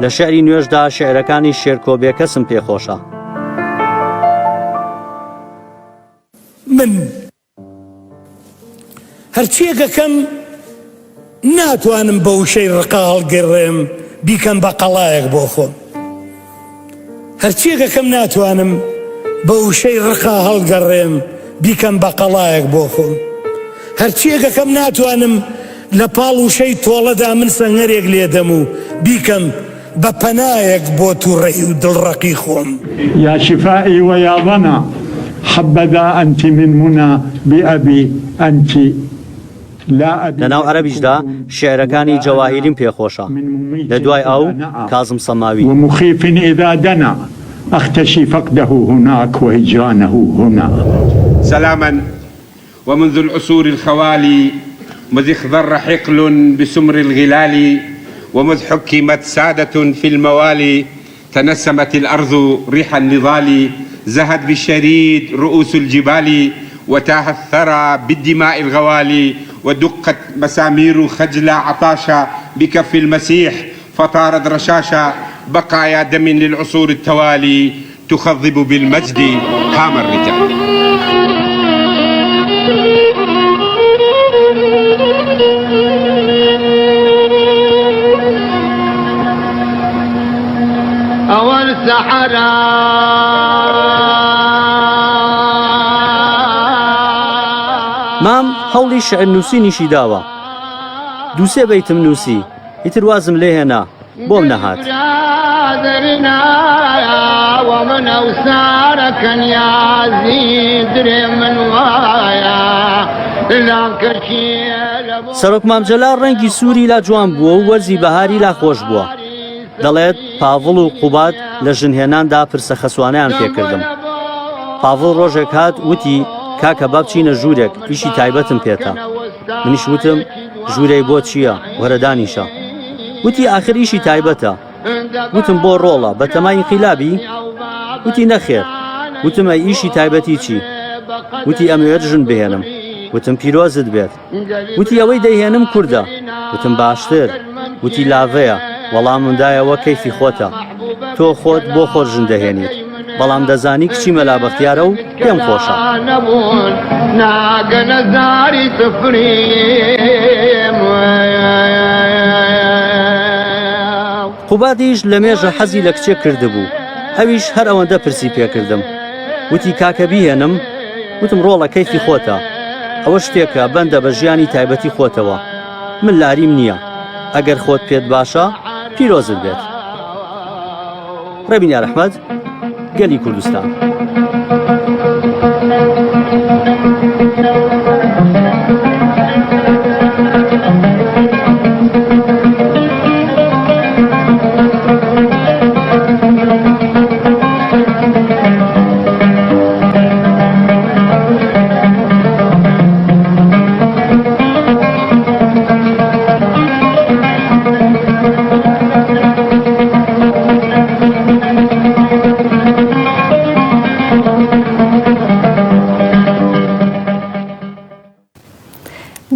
لە شعری نوێشدا شعرەکانی شێرکۆ بێکەسم پێ خۆشە. من هەرچیەک ئەکەم ناتوانم بە وشەی ڕقا هەڵگەڕێم بیکەم بە قەڵایەک بۆ خۆم هەرچیەک ئەکەم ناتوانم بە وشەی ڕقا هەڵگەڕێم بیکەم بە قەڵایەک بۆ خۆم هەرچیەک ئەکەم ناتوانم لە پاڵ وشەی تۆڵەدا من سەنگەرێک لێدەم و بیکەم بە پەنایەک بۆ توڕەیی و دڵڕەقی خۆم. یا شفائی و یا ضنا حبذا انت من منی بأبی انت لا ابی لەناو عەرەبیشدا لکم شیعرەکانی ولا انا جەواهیریم پێ خۆشە، من ممیت لە دوای ئەو اذا نعی کازم سەماوی. ومخیف اذا دنا اختشی فقده هناک وهجرانه هنا. سلاما ومنذ العصور الخوالي مذ اخضر حقل بسمر الغلال ومذ حكمت سادة في الموالي تنسمت الأرض ريح النضال زهت بالشريد رؤوس الجبال وتاه الثرى بالدماء الغوالي ودقت مسامير خجل عطاشا بكف المسيح فطارت رشاشا بقايا دم للعصور التوالي تخضب بالمجد هام الرجال. مام هەوڵی شعر نووسینیشی داوە. دووسێ بەیتم نووسی، ئیتر وازم لێ هێنا. بۆم نەهات. سەرۆک مام جەلال ڕەنگی سووری لا جوان بووە و وەرزی بەهاری لا خۆش بووە. دەڵێت پاڤڵ و قوباد لە ژنهێناندا پرسە خەسوانەیان پێکردم. پاڤڵ ڕۆژێک هات وتی کاکە با بچینە ژوورێک ئیشی تایبەتم پێتە. منیش وتم ژوورەی بۆ چییە وەرە دانیشە. وتی ئاخر ئیشی تایبەتە. وتم بۆ ڕۆڵە بەتەمای ئینقیلابی؟ وتی نەخێر. وتم ئەی ئیشی تایبەتی چی؟ وتی ئەمەوێت ژن بهێنم. وتم پیرۆزت بێت. وتی ئەوەی دەیهێنم کوردە. وتم باشتر. وتی لاڤەیە. وەڵامم دایەوە کەیفی خۆتە. تۆ خۆت بۆ خۆت ژن دەهێنیت. بەڵام دەزانی کچی مەلا بەختیارە و پێم خۆشە. قوبادیش لە مێژە حەزی لە کچێک کردبوو، ئەویش هەر ئەوەندە پرسی پێکردم. وتی کاکە بیهێنم؟ وتم ڕۆڵە کەیفی خۆتە. ئەوە شتێکە بەندە بە ژیانی تایبەتی خۆتەوە. من لاریم نییە. ئەگەر خۆت پێت باشە پیرۆزت بێت. ڕێبین یارئەحمەد، گەلی کوردستان.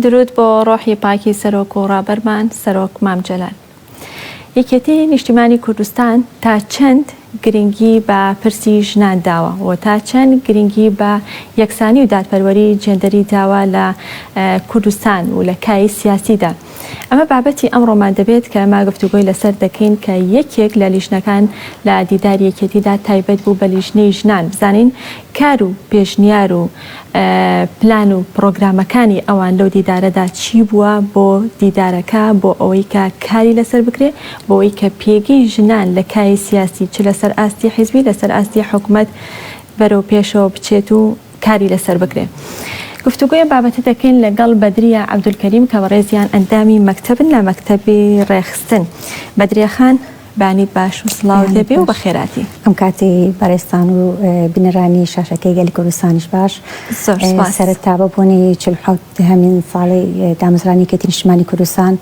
درود بۆ ڕۆحی پاکی سەرۆک و ڕابەرمان سەرۆک مام جەلال. یەکێتی نیشتیمانی کوردستان تا چەند گرنگی بە پرسی ژنان داوە و تا چەند گرنگی بە یەکسانی و دادپەروەری جێندەری داوە لە کوردستان و لە کایەی سیاسیدا؟ ئەمە بابەتی ئەمڕۆمان دەبێت کە ئێمە گفتوگۆی لەسەر دەکەین کە یەکێک لە لیژنەکان لە دیداری یەکێتیدا تایبەت بوو بە لیژنەی ژنان بزانین کار و پێشنیار و پلان و پڕۆگرامەکانی ئەوان لەو دیدارەدا چی بووە بۆ دیدارەکە بۆ ئەوەی کە کاری لەسەر بکرێ بۆ ئەوەی کە پێگەی ژنان لە کایەی سیاسی چ لەسەر ئاستی حیزبی لەسەر ئاستی حکومەت بەرەو پێشەوە بچێت و کاری لەسەر بکرێ. گفتوگۆی ئەم بابەتە دەکەین لەگەڵ بەدریە عەبدولکەریم کە بەڕێزیان ئەندامی مەکتەبن لە مەکتەبی ڕێکخستن. بەدریە خان بەیانیت باش و سڵاوت لێ بێ و بەخێرهاتی. ئەم کاتەی بەڕێزتان و بینەرانی شاشەکەی گەلی کوردستانیش باش. زۆر سوپاس. سەرەتا بە بۆنەی 47 هەمین ساڵی دامەزرانی یەکێتی نیشتمانی کوردستان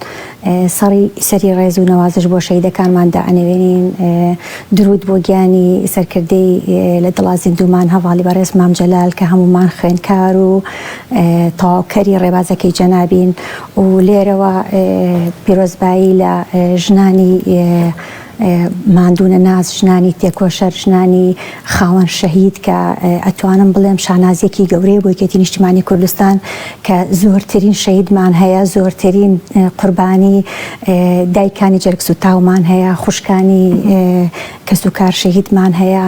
سەڕی سەری ڕێز و نەوازش بۆ شەهیدەکانمان دائەنەوێنین. دروود بۆ گیانی سەرکردەی لە دڵا زیندوومان هەڤاڵی بەڕێز مام جەلال کە هەموومان خوێندکار و تەواوکەری ڕێبازەکەی جەنابین و لێرەوە پیرۆزبایی لە ژنانی ماندوونەناس، ژنانی تێکۆشەر، ژنانی خاوەن شەهید کە ئەتوانم بڵێم شانازیەکی گەورەیە بۆ یەکێتی نیشتیمانی کوردستان کە زۆرترین شەهیدمان هەیە، زۆرترین قوربانی دایکانی جەرگ سوتاومان هەیە، خوشکانی کەسوکار شەهیدمان هەیە،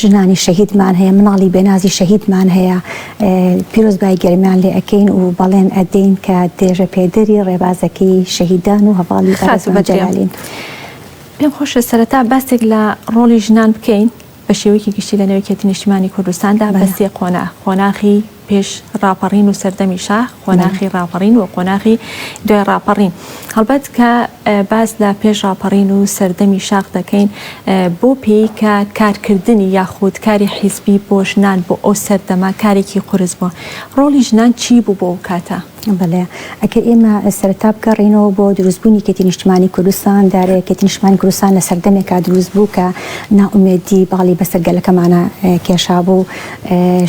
ژنانی شەهیدمان هەیە، مناڵی بێنازی شەهیدمان هەیە. پیرۆزبایی گەرمیان لێ ئەکەین و بەڵێن ئەدەین کە درێژەپێدەری ڕێبازەکەی شەهیدان و هەڤاڵی خاتوو بەڕێزمان بەدریە جەلالین. پێم خۆشە سەرەتا باسێک لە ڕۆڵی ژنان بکەین بە شێوەیەکی گشتی لە نێو یەکێتی نیشتیمانی کوردستاندا بە سێ قۆناغ، قۆناغی پێش ڕاپەڕین و سەردەمی شاخ، قۆناغی ڕاپەڕین و قۆناغی دوای ڕاپەڕین. هەڵبەت کە باس لە پێش ڕاپەڕین و سەردەمی شاخ دەکەین بەو پێیەی کە کارکردنی یاخود کاری حیزبی بۆ ژنان بۆ ئەو سەردەمە کارێکی قورس بووە. ڕۆڵی ژنان چی بوو بۆ ئەو کاتە؟ بەڵێ ئەگەر ئێمە سەرەتا بگەڕێینەوە بۆ دروستبوونی یەکێتی نیشتمانی کوردستان، دیارە یەکێتی نیشتمانی کوردستان لە سەردەمێکا دروست بوو کە نائومێدی باڵی بەسەر گەلەکەمانا کێشابوو،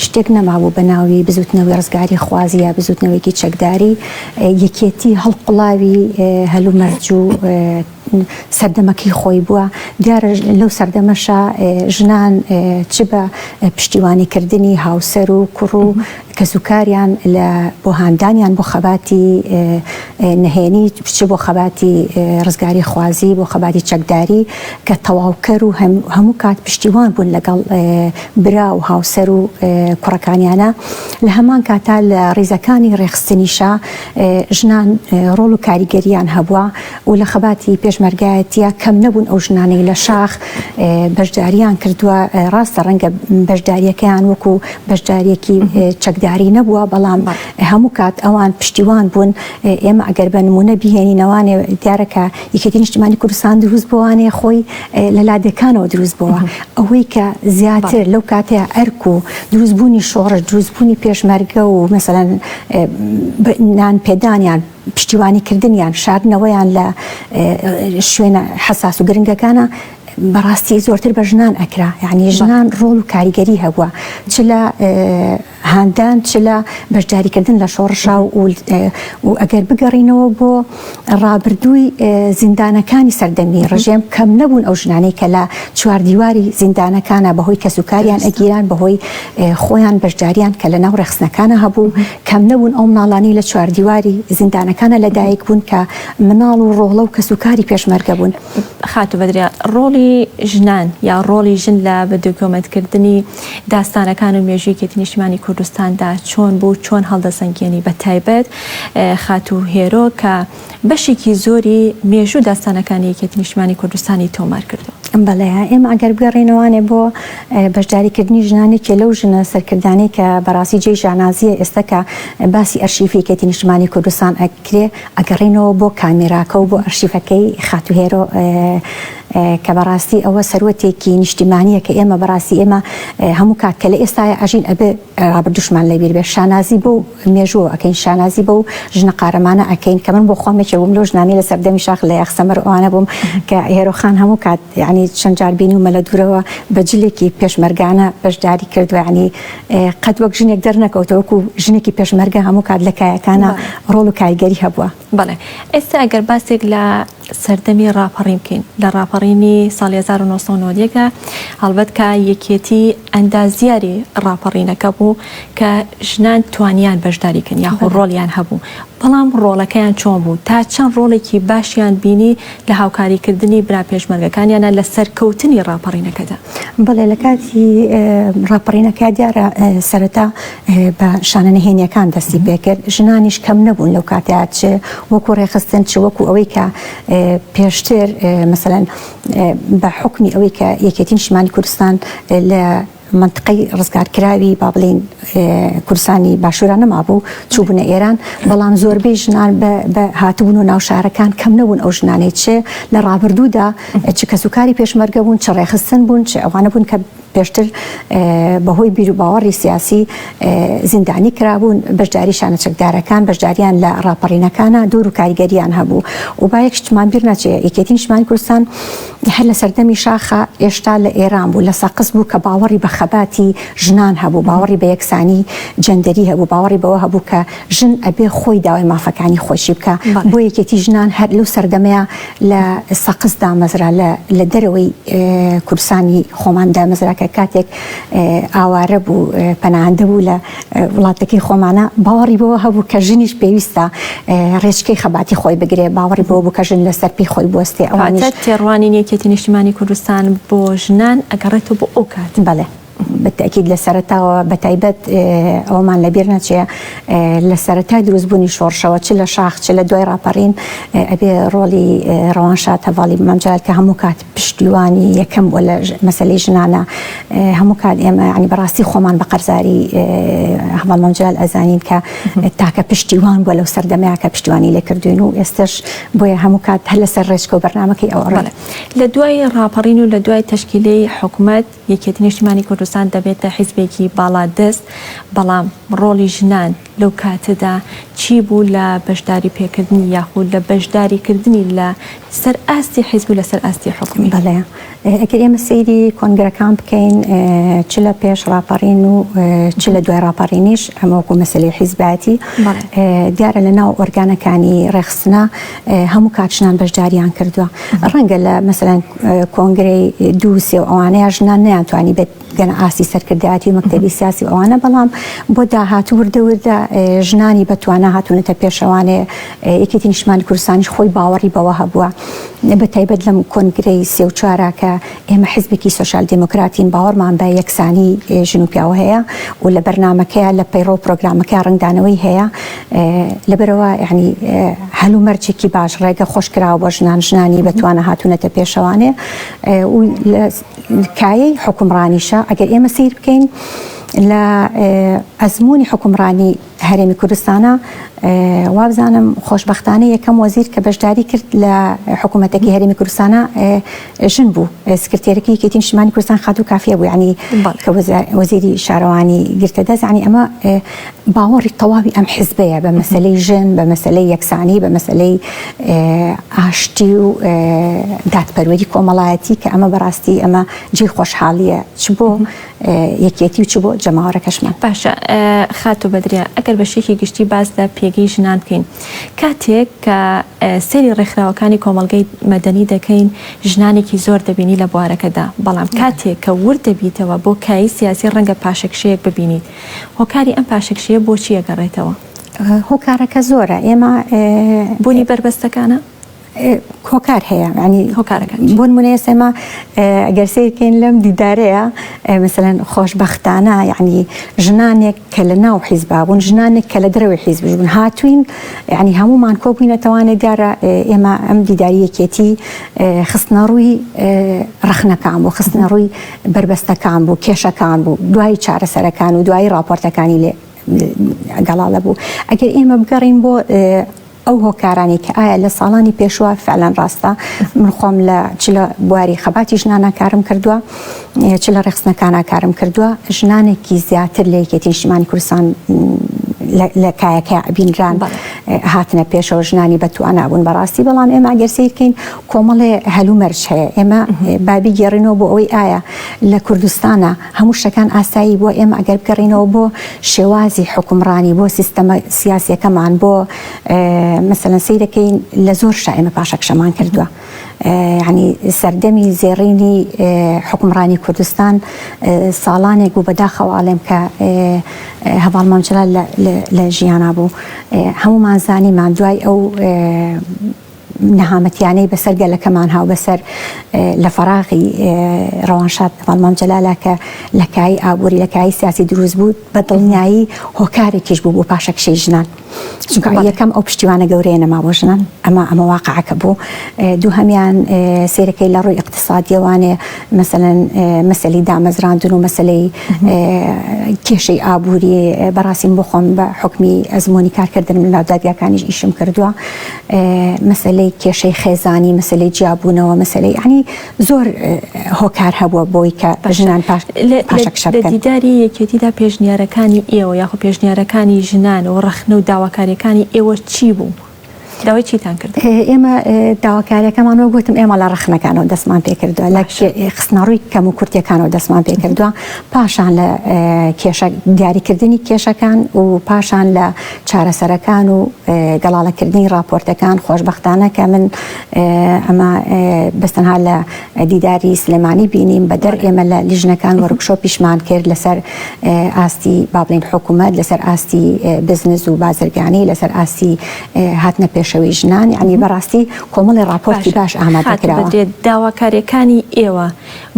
شتێک نەمابوو بە ناوی بزووتنەوەی ڕزگاری خوازی یا بزووتنەوەیەکی چەکداری، یەکێتی هەڵقوڵاوی هەلومەرج و سەردەمەکەی خۆی بووە، دیارە لەو سەردەمەشا ژنان چ بە پشتیوانی کردنی هاوسەر و کوڕ و کەسوکاریان لە بۆ هاندانیان بۆ خەباتی نهێنی چ بۆ خەباتی ڕزگاری خوازی بۆ خەباتی چەکداری کە تەواوکەر و هەموو کات پشتیوان بوون لەگەڵ برا و هاوسەر و کوڕەکانیانە لە هەمان کاتا لە ڕیزەکانی ڕێخستنیشا ژنان ڕۆڵ و کاریگەریان هەبووە و لە خەباتی پێشمەرگایەتیە کەم نەبوون ئەو ژنانەی لە شاخ بەشداریان کردووە ڕاستە ڕەنگە بەشداریەکەیان وەکو بەشداریەکی چەکداری نەبووە بەڵام هەموو کات ئەوان پشتیوان بوون ئێمە ئەگەر بە نمونە بهێنینەوانێ دیارە کە یەکێتی نیشتمانی کوردستان دروست بووانێ خۆی لە لادێکانەوە دروست بووە ئەوەی کە زیاتر لەو کاتەیە ئەرک و دروستبوونی شۆڕش دروستبوونی پێشمەرگە و مەسەلەن نان پێدانیان پشتیوانی کردنیان شاردنەوەیان لە شوێنە حەساس و گرنگەکانە بەڕاستی زۆرتر بە ژنان ئەکرا یعنی ژنان ڕۆڵ و کاریگەری هەبووە چ لە هاندان چ لە بەشداریکردن لە شۆڕشا و و ئەگەر بگەڕینەوە بۆ ڕابردووی زیندانەکانی سەردەمی ڕژێم کەم نەبوون ئەو ژنانەی کە لە چواردیواری زیندانەکانە بەهۆی کەسوکاریان ئەگیران بەهۆی خۆیان بەشداریان کە لە ناو ڕێخستنەکانە هەبوو کەم نەبوون ئەو مناڵانەی لە چواردیواری زیندانەکانە لەدایک بوون کە مناڵ و ڕۆڵە و کەسوکاری پێشمەرگە بوون. خاتوو بەدریا، ڕۆڵی. بوونی ژنان یا ڕۆڵی ژن لە بە دۆکیۆمێنتکردنی داستانەکان و مێژووی یەکێتی نیشتیمانی کوردستاندا چۆن بوو، چۆن هەڵدەسەنگێنی بە تایبەت خاتوو هێرۆ کە بەشێکی زۆری مێژوو داستانەکانی یەکێتی نیشتیمانی کوردستانی تۆمار کردووە؟ بەڵێ ئێمە ئەگەر بگەڕێینەوانێ بۆ بەشداری کردنی ژنان یەکێ لەو ژنە سەرکردانەی کە بەڕاستی جێی شانازییە ئێستا کە باسی ئەرشیفی یەکێتی نیشتمانی کوردستان ئەکرێ ئەگەڕێینەوە بۆ کامێراکە و بۆ ئەرشیفەکەی خاتوو هێرۆ کە بەڕاستی ئەوە سەروەتێکی نیشتیمانییە کە ئێمە بەڕاستی ئێمە هەموو کات کە لە ئێستایا ئەژین ئەبێ ڕابردووشمان لەبیر بێ شانازی بەو مێژووەوە ئەکەین شانازی بەو ژنە قارەمانە ئەکەین کە من بۆ خۆم یەکێک بووم لەو ژنانەی لە سەردەمی شاخ لە یاخسەمەر ئەوانە بووم کە هێرۆ خان هەموو کات یعنی چەند جار بینیومە لە دوورەوە بە جلێکی پێشمەرگانە بەشداری کردووە یعنی قەت وەک ژنێک دەرنەکەوتە وەکو ژنێکی پێشمەرگە هەموو کات لە کایەکانە ڕۆڵ و کاریگەری هەبووە. بەڵێ ئێستا ئەگەر باسێک لە سەردەمی ڕاپەڕین بکەین لە ڕاپەڕینی ساڵی 1991 دا هەڵبەت کە یەکێتی ئەندازیاری ڕاپەڕینەکە بوو کە ژنان توانیان بەشداری کەن یاخۆ ڕۆڵیان هەبوو بەڵام ڕۆڵەکەیان چۆن بوو تا چەند ڕۆڵێکی باشیان بینی لە هاوکاریکردنی برا پێشمەرگەکانیانە لە سەرکەوتنی ڕاپەڕینەکەدا؟ بەڵێ لە کاتی ڕاپەڕینەکە دیارە سەرەتا بە شانە نهێنیەکان دەستی پێکرد ژنانیش کەم نەبوون لەو کاتەیا چ وەکو ڕێکخستن چ وەکو ئەوەی کە پێشتر مەسەلەن بە حوکمی ئەوەی کە یەکێتی نیشتمانی کوردستان لە مەنتقەی ڕزگارکراوی با بڵێین کوردستانی باشوورا نەمابوو چووبوونە ئێران بەڵام زۆربەی ژنان بە هاتبوون و ناو شارەکان کەم نەبوون ئەو ژنانەی چ لە ڕابردوودا چ کەسوکاری پێشمەرگە بوون چ ڕێکخستن بوون چ ئەوانە بوون کە پێشتر بەهۆی بیروباوەڕی سیاسی زیندانی کرابوون، بەشداری شانە چەکدارەکان، بەشداریان لە ڕاپەڕینەکانا دەور و کاریگەریان هەبوو و با یەک شتمان بیر نەچێ یەکێتی نیشتمانی کوردستان هەر لە سەردەمی شاخا ئێشتا لە ئێران بوو لە سەقز بوو کە باوەڕی بە خەباتی ژنان هەبوو باوەڕی بە یەکسانی جەندەری هەبوو باوەڕی بەوە هەبوو کە ژن ئەبێ خۆی داوای مافەکانی خۆشی بکا بۆ یەکێتی ژنان هەر لەو سەردەمەیا لە سەقز دامەزرا لە لە دەرەوەی کوردستانی خۆمان دامەزرا کە کاتێک ئاوارە بوو پەناهەندە بوو لە وڵاتەکەی خۆمانە باوەڕی بەوە هەبوو کە ژنیش پێویستە ڕێچکەی خەباتی خۆی بگرێ باوەڕی بەوە بوو کە ژن لەسەر پێی خۆی بوەستێ ئەوانیش کاتە تێڕوانین یەکێتی نیشتیمانی کوردستان بۆ ژنان ئەگەڕێتەوە بۆ ئەو کات. بەڵێ. بە تەئکید لە سەرەتاوە بە تایبەت ئەوەمان لە بیر نەچێ لە سەرەتای دروستبوونی شۆڕشەوە چ لە شاخ چ لە دوای ڕاپەڕین ئەبێ ڕۆڵی ڕەوانشاد هەڤاڵی مام جەلال کە هەموو کات پشتیوانی یەکەم بووە لە مەسەلەی ژنانە هەموو کات ئێمە یانی بەڕاستی خۆمان بە قەرزاری هەڤاڵ مام جەلال ئەزانین کە تاکە پشتیوان بووە لەو سەردەمەیە کە پشتیوانی لێ کردوین و ئێستش بۆیە هەموو کات هەر لەسەر ڕێچکە و بەرنامەکەی ئەو ئەڕۆین. لە دوای ڕاپەڕین و لە دوای تەشکیلەی حکومەت یەکێتی نیشتیمانی کوردستان دەبێتە حیزبێکی باڵادەست، بەڵام ڕۆڵی ژنان لەو کاتەدا چی بوو لە بەشداری پێکردنی یاخود لە بەشداری کردنی لە سەر ئاستی حیزب و لە سەر ئاستی حکومی؟ بەڵێ ئەگەر ئێمە سەیری کۆنگرەکان بکەین چ لە پێش ڕاپەڕین و چ لە دوای ڕاپەڕینیش ئەمە وەکو مەسەلەی حیزبایەتی دیارە لە ناو ئۆرگانەکانی ڕێکخستنە هەموو کات ژنان بەشداریان کردووە ڕەنگە لە مەسەلەن کۆنگرەی دوو سێ و ئەوانەیە ژنان نەیانتوانی بێت بگەنە ئاستی سەرکردایەتی و مەکتەبی سیاسی و ئەوانە بەڵام بۆ داهاتوو وردە وردە ژنانی بەتوانا هاتوونەتە پێشەوانێ یەکێتی نیشتمانی کوردستانیش خۆی باوەڕی بەوە هەبووە بە تایبەت لەم کۆنگرەی سێ و چوارە کە ئێمە حزبێکی سۆسیال دیموکراتین باوەڕمان بە یەکسانی ژن و پیاو هەیە و لە بەرنامەکەیە لە پەیڕەو و پرۆگرامەکەی ڕەنگدانەوەی هەیە لەبەرئەوە یانی هەلومەرجێکی باش ڕێگە خۆش کراوە بۆ ژنان ژنانی بەتوانە هاتوونەتە پێشەوانێ و لە کایەی حوکمڕانیشە ئەگەر ئێمە سەیر بکەین لە ئەزموونی حوکمڕانی هەرێمی کوردستانە وابزانم خۆشبەختانە یەکەم وەزیر کە بەشداری کرد لە حکوومەتەکەی هەرێمی کوردستانە ژن بوو سکرتێرەکەی یەکێتی نیشتمانی کوردستان خاتوو کافیە بوو یعنی کە وەزیری شارەوانی گرتە دەست یعنی ئەمە باوەڕی تەواوی ئەم حزبەیە بە مەسەلەی ژن، بە مەسەلەی یەکسانی، بە مەسەلەی ئاشتی و دادپەروەری کۆمەڵایەتی کە ئەمە بەڕاستی ئەمە جێی خۆشحاڵییە چ بۆ یەکێتی و چ بۆ جەماوەرەکەشمان. باشە خاتوو بەدریە ئەگەر بە شێکی گشتی باس لە پێگەی ژنان بکەین کاتێک کە سەیری ڕێکخراوەکانی کۆمەڵگەی مەدەنی دەکەین ژنانێکی زۆر دەبینی لە بوارەکەدا بەڵام کاتێک کە ورد دەبیتەوە بۆ کایەی سیاسی ڕەنگە پاشەکشەیەک ببینیت هۆکاری ئەم پاشەکشەیە بۆچی ئەگەڕێتەوە؟ هۆکارەکە زۆرە، ئێمە. بوونی بەربەستەکانە؟ هۆکار هەیە ینی هۆکارەکان بۆ نمونە ئێستا ئێمە ئەگەر سەیرکەین لەم دیدارەیە مەسەلەن خۆشبەختانە یعنی ژنانێک کە لە ناو حیزبا بوون ژنانێک کە لە دەرەوەی حیزبش بوون هاتوین یعنی هەمومان کۆبووینەتەوانێ دیارە ئێمە ئەم دیداری یەکێتی خستنەڕووی ڕەخنەکان بوو خستنەڕووی بەربەستەکان بوو کێشەکان بوو دوای چارەسەرەکان و دوایی ڕاپۆرتەکانی لێ گەڵاڵە بوو ئەگەر ئێمە بگەڕین بۆ ئەو هۆکارانەی کە ئایا لە ساڵانی پێشووە فعلەن ڕاستە من خۆم لە چ لە بواری خەباتی ژنانە کارم کردووە چ لە ڕێخستنەکانە کارم کردووە ژنانێکی زیاتر لە یەکێتی نیشتمانی کوردستان لە کایەکە بینران هاتنە پێشەوە ژنانی بەتوانا بوون بەڕاستی بەڵام ئێمە ئەگەر سیرکەین کۆمەڵێ هەلومەرج هەیە ئێمە بابی گێڕینەوە بۆ ئەوەی ئایا لە کوردستانە هەموو شتەکان ئاسایی بووە، ئێمە ئەگەر بگەڕێینەوە بۆ شێوازی حوکمڕانی، بۆ سیستەمە سیاسیەکەمان، بۆ مەسەلەن سەیرەکەین لە زۆر شتا ئێمە پاشەکشەمان کردووە. یعنی سەردەمی زێڕینی حوکمڕانی کوردستان ساڵانێک بوو بەداخەوە ئەڵێم کە هەڤاڵ مام جەلال لە ژیانا بوو. هەموومان زانیمان دوای ئەو نەهامەتیانەی بەسەر گەلەکەمان هاو بەسەر لە فەراغی ڕەوانشاد هەڤاڵ مام جەلالا کە لە کایی ئابووری لە کایی سیاسی دروست بوو بە دڵنیایی هۆکارێکیش بوو بۆ پاشەکشەی ژنان چونکە یەکەم ئەو پشتیوانە گەورەیە نەما بۆ ژنان ئەمە ئەمە واقعەکە بوو دووهەمیان سیرەکەی لە ڕووی اقتصادیەوانێ مەسەلەن مەسەلی دامەزراندن و مەسەلەی کێشەی ئابووری بەڕاستیم بۆ خۆم بە حکمی ئەزمموی کارکردن لە ناو دادگاکانیش ئیشم کردووە مەسەلەی کێشەی خێزانی، مەسەلەی جیابوونەوە، مەسەلەی یانی زۆر هۆکار هەبووە بۆی کە ژنان پاشەکشە لە بکەن. دیداری یەکێتیدا پێشنیارەکانی ئێوە یاخۆ پێشنیارەکانی ژنان و ڕەخنە و داواکارییەکانی ئێوە چی بوو؟ داوای چیتان کرد؟ ئێمە داواکارییەکەمان وەک گوتم ئێمە لە ڕەخنەکانەوە دەستمان پێکردووە، لە خستنەڕووی کەموکورتییەکانەوە دەستمان پێکردووە، پاشان لە کێشە دیاریکردنی کێشەکان و پاشان لە چارەسەرەکان و گەڵاڵەکردنی ڕاپۆرتەکان، خۆشبەختانە کە من ئەمە بەس تەنها لە دیداری سلێمانی بینیم، بەدەر ئێمە لە لیژنەکان وەرکشۆپیشمان کرد لەسەر ئاستی با بڵێین حکوومەت، لەسەر ئاستی بزنس و بازرگانی، لەسەر ئاستی هاتنە پێشەوەی ژنان، یانی بەڕاستی کۆمەڵی ڕاپۆرتی باش ئامادە کراوە. داواکارییەکانی ئێوە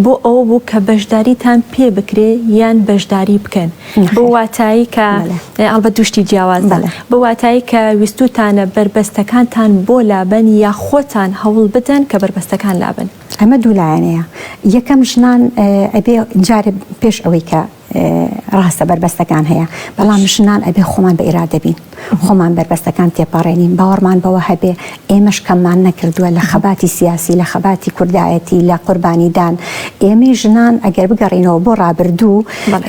بۆ ئەوە بوو کە بەشداریتان پێ بکرێ یان بەشداری بکەن؟ بەو واتایەی کە ئەڵبەت دوو شتی جیاوازە، بەو واتایەی کە ویستووتانە بەربەستەکانتان بۆ لابەن یا خۆتان هەوڵ بدەن کە بەربەستەکان لابەن؟ ئەمە دوو لایەنەیە، یەکەم ژنان ئەبێ جارێ پێش ئەوەی کە ڕاستە بەربەستەکان هەیە، بەڵام ژنان ئەبێ خۆمان بە ئیرادە بین. خۆمان بەربەستەکان تێپەڕێنین، باوەڕمان بەوە هەبێ ئێمەش کەممان نەکردووە لە خەباتی سیاسی، لە خەباتی کوردایەتی، لە قوربانیدان. ئێمەی ژنان ئەگەر بگەڕێینەوە بۆ ڕابردوو،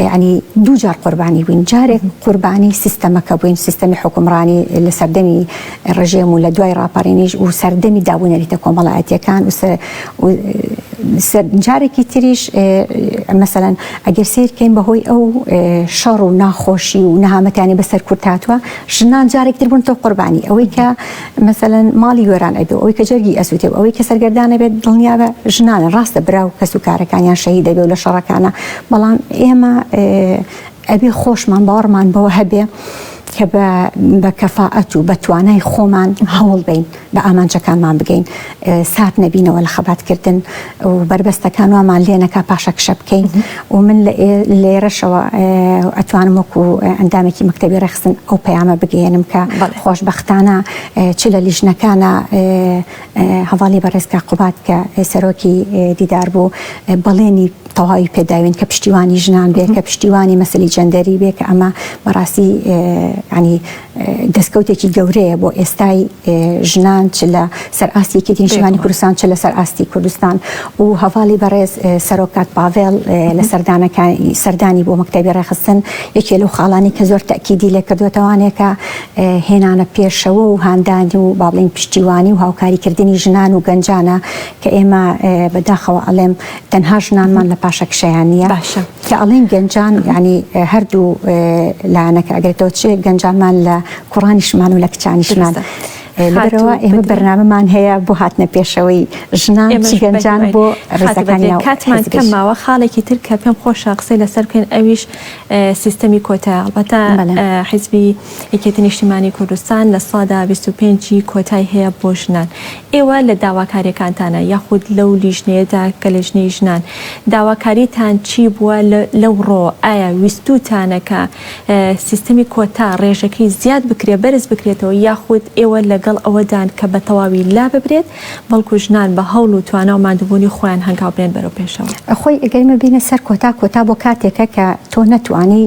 یانی دووجار قوربانی بووین. جارێک قوربانی سیستەمەکە بووین، سیستەمی حوکمڕانی لە سەردەمی ڕژێم و لە دوای ڕاپەڕینیش و سەردەمی دابونەریتە کۆمەڵایەتییەکان و جارێکی تریش مەسەلەن ئەگەر سەیر کەین بەهۆی ئەو شەڕ و ناخۆشی و نەهامەتیانی بەسەر کورد هاتووە ژنان جارێک تر بوونتەوە قوربانی ئەوەی کە مەسەلەن ماڵی وێران ئەبێ و ئەوەی کە جەرگی ئەسووتێ و ئەوەی کە سەرگەردان ئەبێت دڵنیابە ژنانن ڕاستە برا و کەس و کارەکانیان شەهید ئەبێ و لە شەڕەکانە بەڵام ئێمە ئەبێ خۆشمان باوەڕمان بەوە هەبێ کە بە کەفائەت و بە توانای خۆمان هەوڵ بەین بە ئامانجەکانمان بگەین، سارد نەبینەوە لە خەباتکردن و بەربەستەکان وامان لێ نەکا پاشەکشە بکەین و من لێرەشەوە ئەتوانم وەکو ئەندامێکی مەکتەبی ڕێکخستن ئەو پەیامە بگەیەنم کە خۆشبەختانە چ لە لیژنەکانە هەڤاڵی بەڕێز کاک قوباد کە سەرۆکی دیدار بوو بەڵێنی تەواوی پێداوین کە پشتیوانی ژنان بێ کە پشتیوانی مەسەلی جەندەری بێ کە ئەمە بەڕاستی ینی دەستکەوتێکی گەورەیە بۆ ئێستای ژنان چ لە سەر ئاستی یەکێتی نیشتمانی کوردستان چ لەسەر ئاستی کوردستان و هەڤاڵی بەڕێز سەرۆک کاک پاڤێڵ لە سەردانەکانی سەردانی بۆ مەکتەبی ڕێکخستن یەکێ لەو خاڵانی کە زۆر تەئکیدی لێ کردووەتەوانێکە هێنانە پێشەوە و هاندانی و با بڵێین پشتیوانی و هاوکاریکردنی ژنان و گەنجانە کە ئێمە بەداخەوە ئەڵێم تەنها ژنانمان لە پاشەکشەیان نییە. باشە. کە ئەڵێین گەنجان یانی هەردوو لایەنەکە ئەگرێتەوە چ گەنجانمان لە کوڕانیشمان و لە کچانیشمان. دروستە. لەبەرئەوە ئێمە بەرنامەمان هەیە بۆ هاتنە پێشەوەی ژنان چ گەنجان بۆ ڕیزەکانی ناو کاتمان کەم ماوە خاڵێکی تر کە پێم خۆشە قسەی لەسەر بکەین ئەویش سیستەمی کۆتایە ئەڵبەتە حیزبی یەکێتی نیشتیمانی کوردستان 25% ی کۆتای هەیە بۆ ژنان ئێوە لە داواکاریەکانتانە یاخود لەو لیژنەیەدا کە لیژنەی ژنان داواکاریتان چی بووە لەو ڕۆوە ئایا ویستوتانە کە سیستەمی کۆتا ڕێژەکەی زیاد بکرێت بەرز بکرێتەوە یاخود ئێوە لەگەڵ ئەوەدان کە بە تەواوی لاببرێت بەڵکو ژنان بە هەوڵ و توانا و ماندووبوونی خۆیان هەنگاو بنێن بەرەو پێشەوە؟ خۆی ئەگەر ئێمە بێینە سەر کۆتا، کۆتا بۆ کاتێکە کە تۆ نەتوانی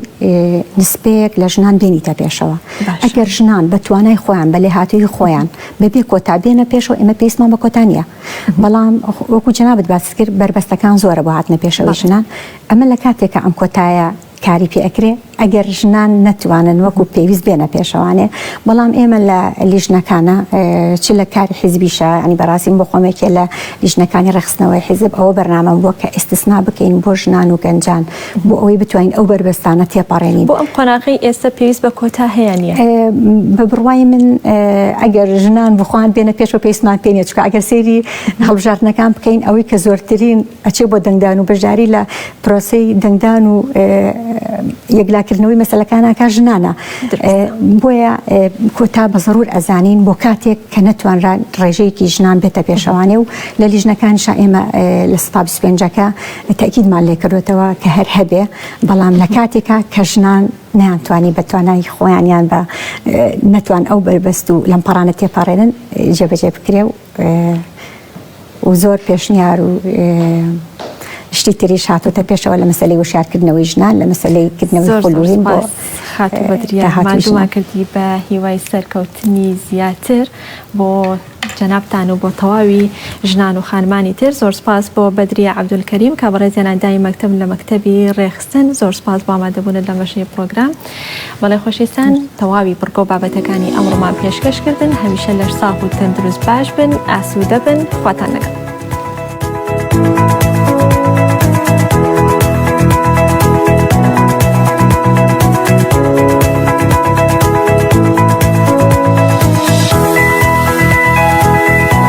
نسبەیەک لە ژنان بێنیتە پێشەوە. ئەگەر ژنان بە توانای خۆیان، بە لێهاتوویی خۆیان بەبێ کۆتا بێنە پێشەوە، ئێمە پێویستمان بە کۆتا نییە. بەڵام وەکو جەنابت باست کرد بەربەستەکان زۆرە بۆ هاتنە پێشەوەی ژنان. ئەمە لە کاتێکە ئەم کۆتایە کاری پێ ئەکرێ ئەگەر ژنان نەتوانن وەکو پێویست بێنە پێشەوانێ بەڵام ئێمە لە لیژنەکانە چ لە کاری حیزبیشە ینی بەڕاستی من بۆ خۆم یەکێ لە لیژنەکانی ڕێکخستنەوەی حیزب ئەوە بەرنامەم بووە کە ئیستسنا بکەین بۆ ژنان و گەنجان بۆ ئەوەی بتوانین ئەو بەربەستانە تێپەڕێنین. بۆ ئەم قۆناغەی ئێستا پێویست بە کۆتا هەیە نییە؟ بە بڕوای من ئەگەر ژنان بخوان بێنە پێشەوە پێویستمان پێ نییە چونکە ئەگەر سەیری هەڵبژاردنەکان بکەین ئەوەی کە زۆرترین ئەچێ بۆ دەنگدان و بەشداری لە پرۆسەی دەنگدان و یەکلاکردنەوەی مەسەلەکان ئەکا ژنانە بۆیە کۆتا بە زەرور ئەزانین بۆ کاتێک کە نەتوانرا ڕێژەیەکی ژنان بێتە پێشەوانێ و لە لیژنەکانیشا ئێمە لە سەتا 25ەکە تەئکیدمان لێکردوێتەوە کە هەر هەبێ بەڵام لە کاتێکا کە ژنان نەیانتوانی بە توانای خۆیان یان بە نەتوان ئەو بەربەست و لەمپەڕانە تێپەڕێنن جێبەجێ بکرێ و و زۆر پێشنیار و شتی تریش هاتۆتە پێشەوە لە مەسەلەی وشیارکردنەوەی ژنان لە مەسەلەی کردنەوەی خول و هین بۆ خاتوو بەدریە ماندوومان کردی بە هیوای سەرکەوتنی زیاتر بۆ جەنابتان و بۆ تەواوی ژنان و خانمانی تر زۆر سپاس بۆ بەدریە عەبدولکەریم کە بەڕێزیان ئەندامی مەکتەب لە مەکتەبی ڕێکخستن زۆر سپاس بۆ ئامادەبوونت لەم بەشەی پڕۆگرام. بەڵێ خۆشەویستان تەواوی بڕگە و بابەتەکانی ئەمڕۆمان پێشکەش کردن هەمیشە لەش ساغ و تەندروست باش بن ئاسوودە بن خواتان لەگەڵ.